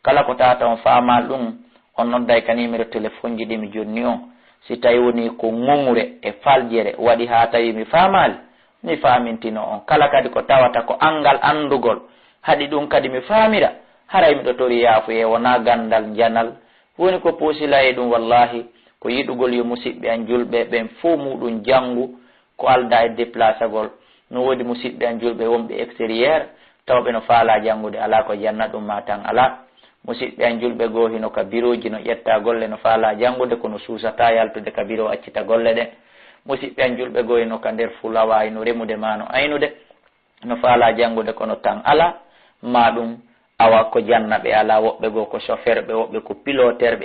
Kala ko tawata on faamaa ɗum, on nodday ka nimero telefonji ɗi mi jonni on, Si tawi woni ko ŋoŋre e faljere waɗi haa tawi mi faamaali, mi faamintino on. Kala kadi ko tawata ko anngal anndugol haɗi ɗum kadi mi faamira, haray miɗo tori yaafuye, wonaa ganndal njanal woni ko puusila e ɗum. Wallaahi, ko yiɗugol yo musiɓɓe an julɓe ɓen fow muɗum janngu, ko aldaa e deplasagol. No woodi musiɓɓe an julɓe wonɓe extérieur, taw ɓe no faalaa janngude, alaa ko janna ɗum maa tan alaa. Musiɓɓe an julɓe goo hino ka birooji no ƴetta golle, no faalaa janngude, kono suusataa yaltude ka biroo accita golle ɗen. Musiɓɓe an julɓe goo hino ka nder fulawa, hino remude maa no aynude, no faalaa janngude, kono tan alaa. Maa ɗum, awa ko janna ɓe alaa, woɓɓe goo ko chauffeur ɓe, woɓɓe ko piloteur ɓe.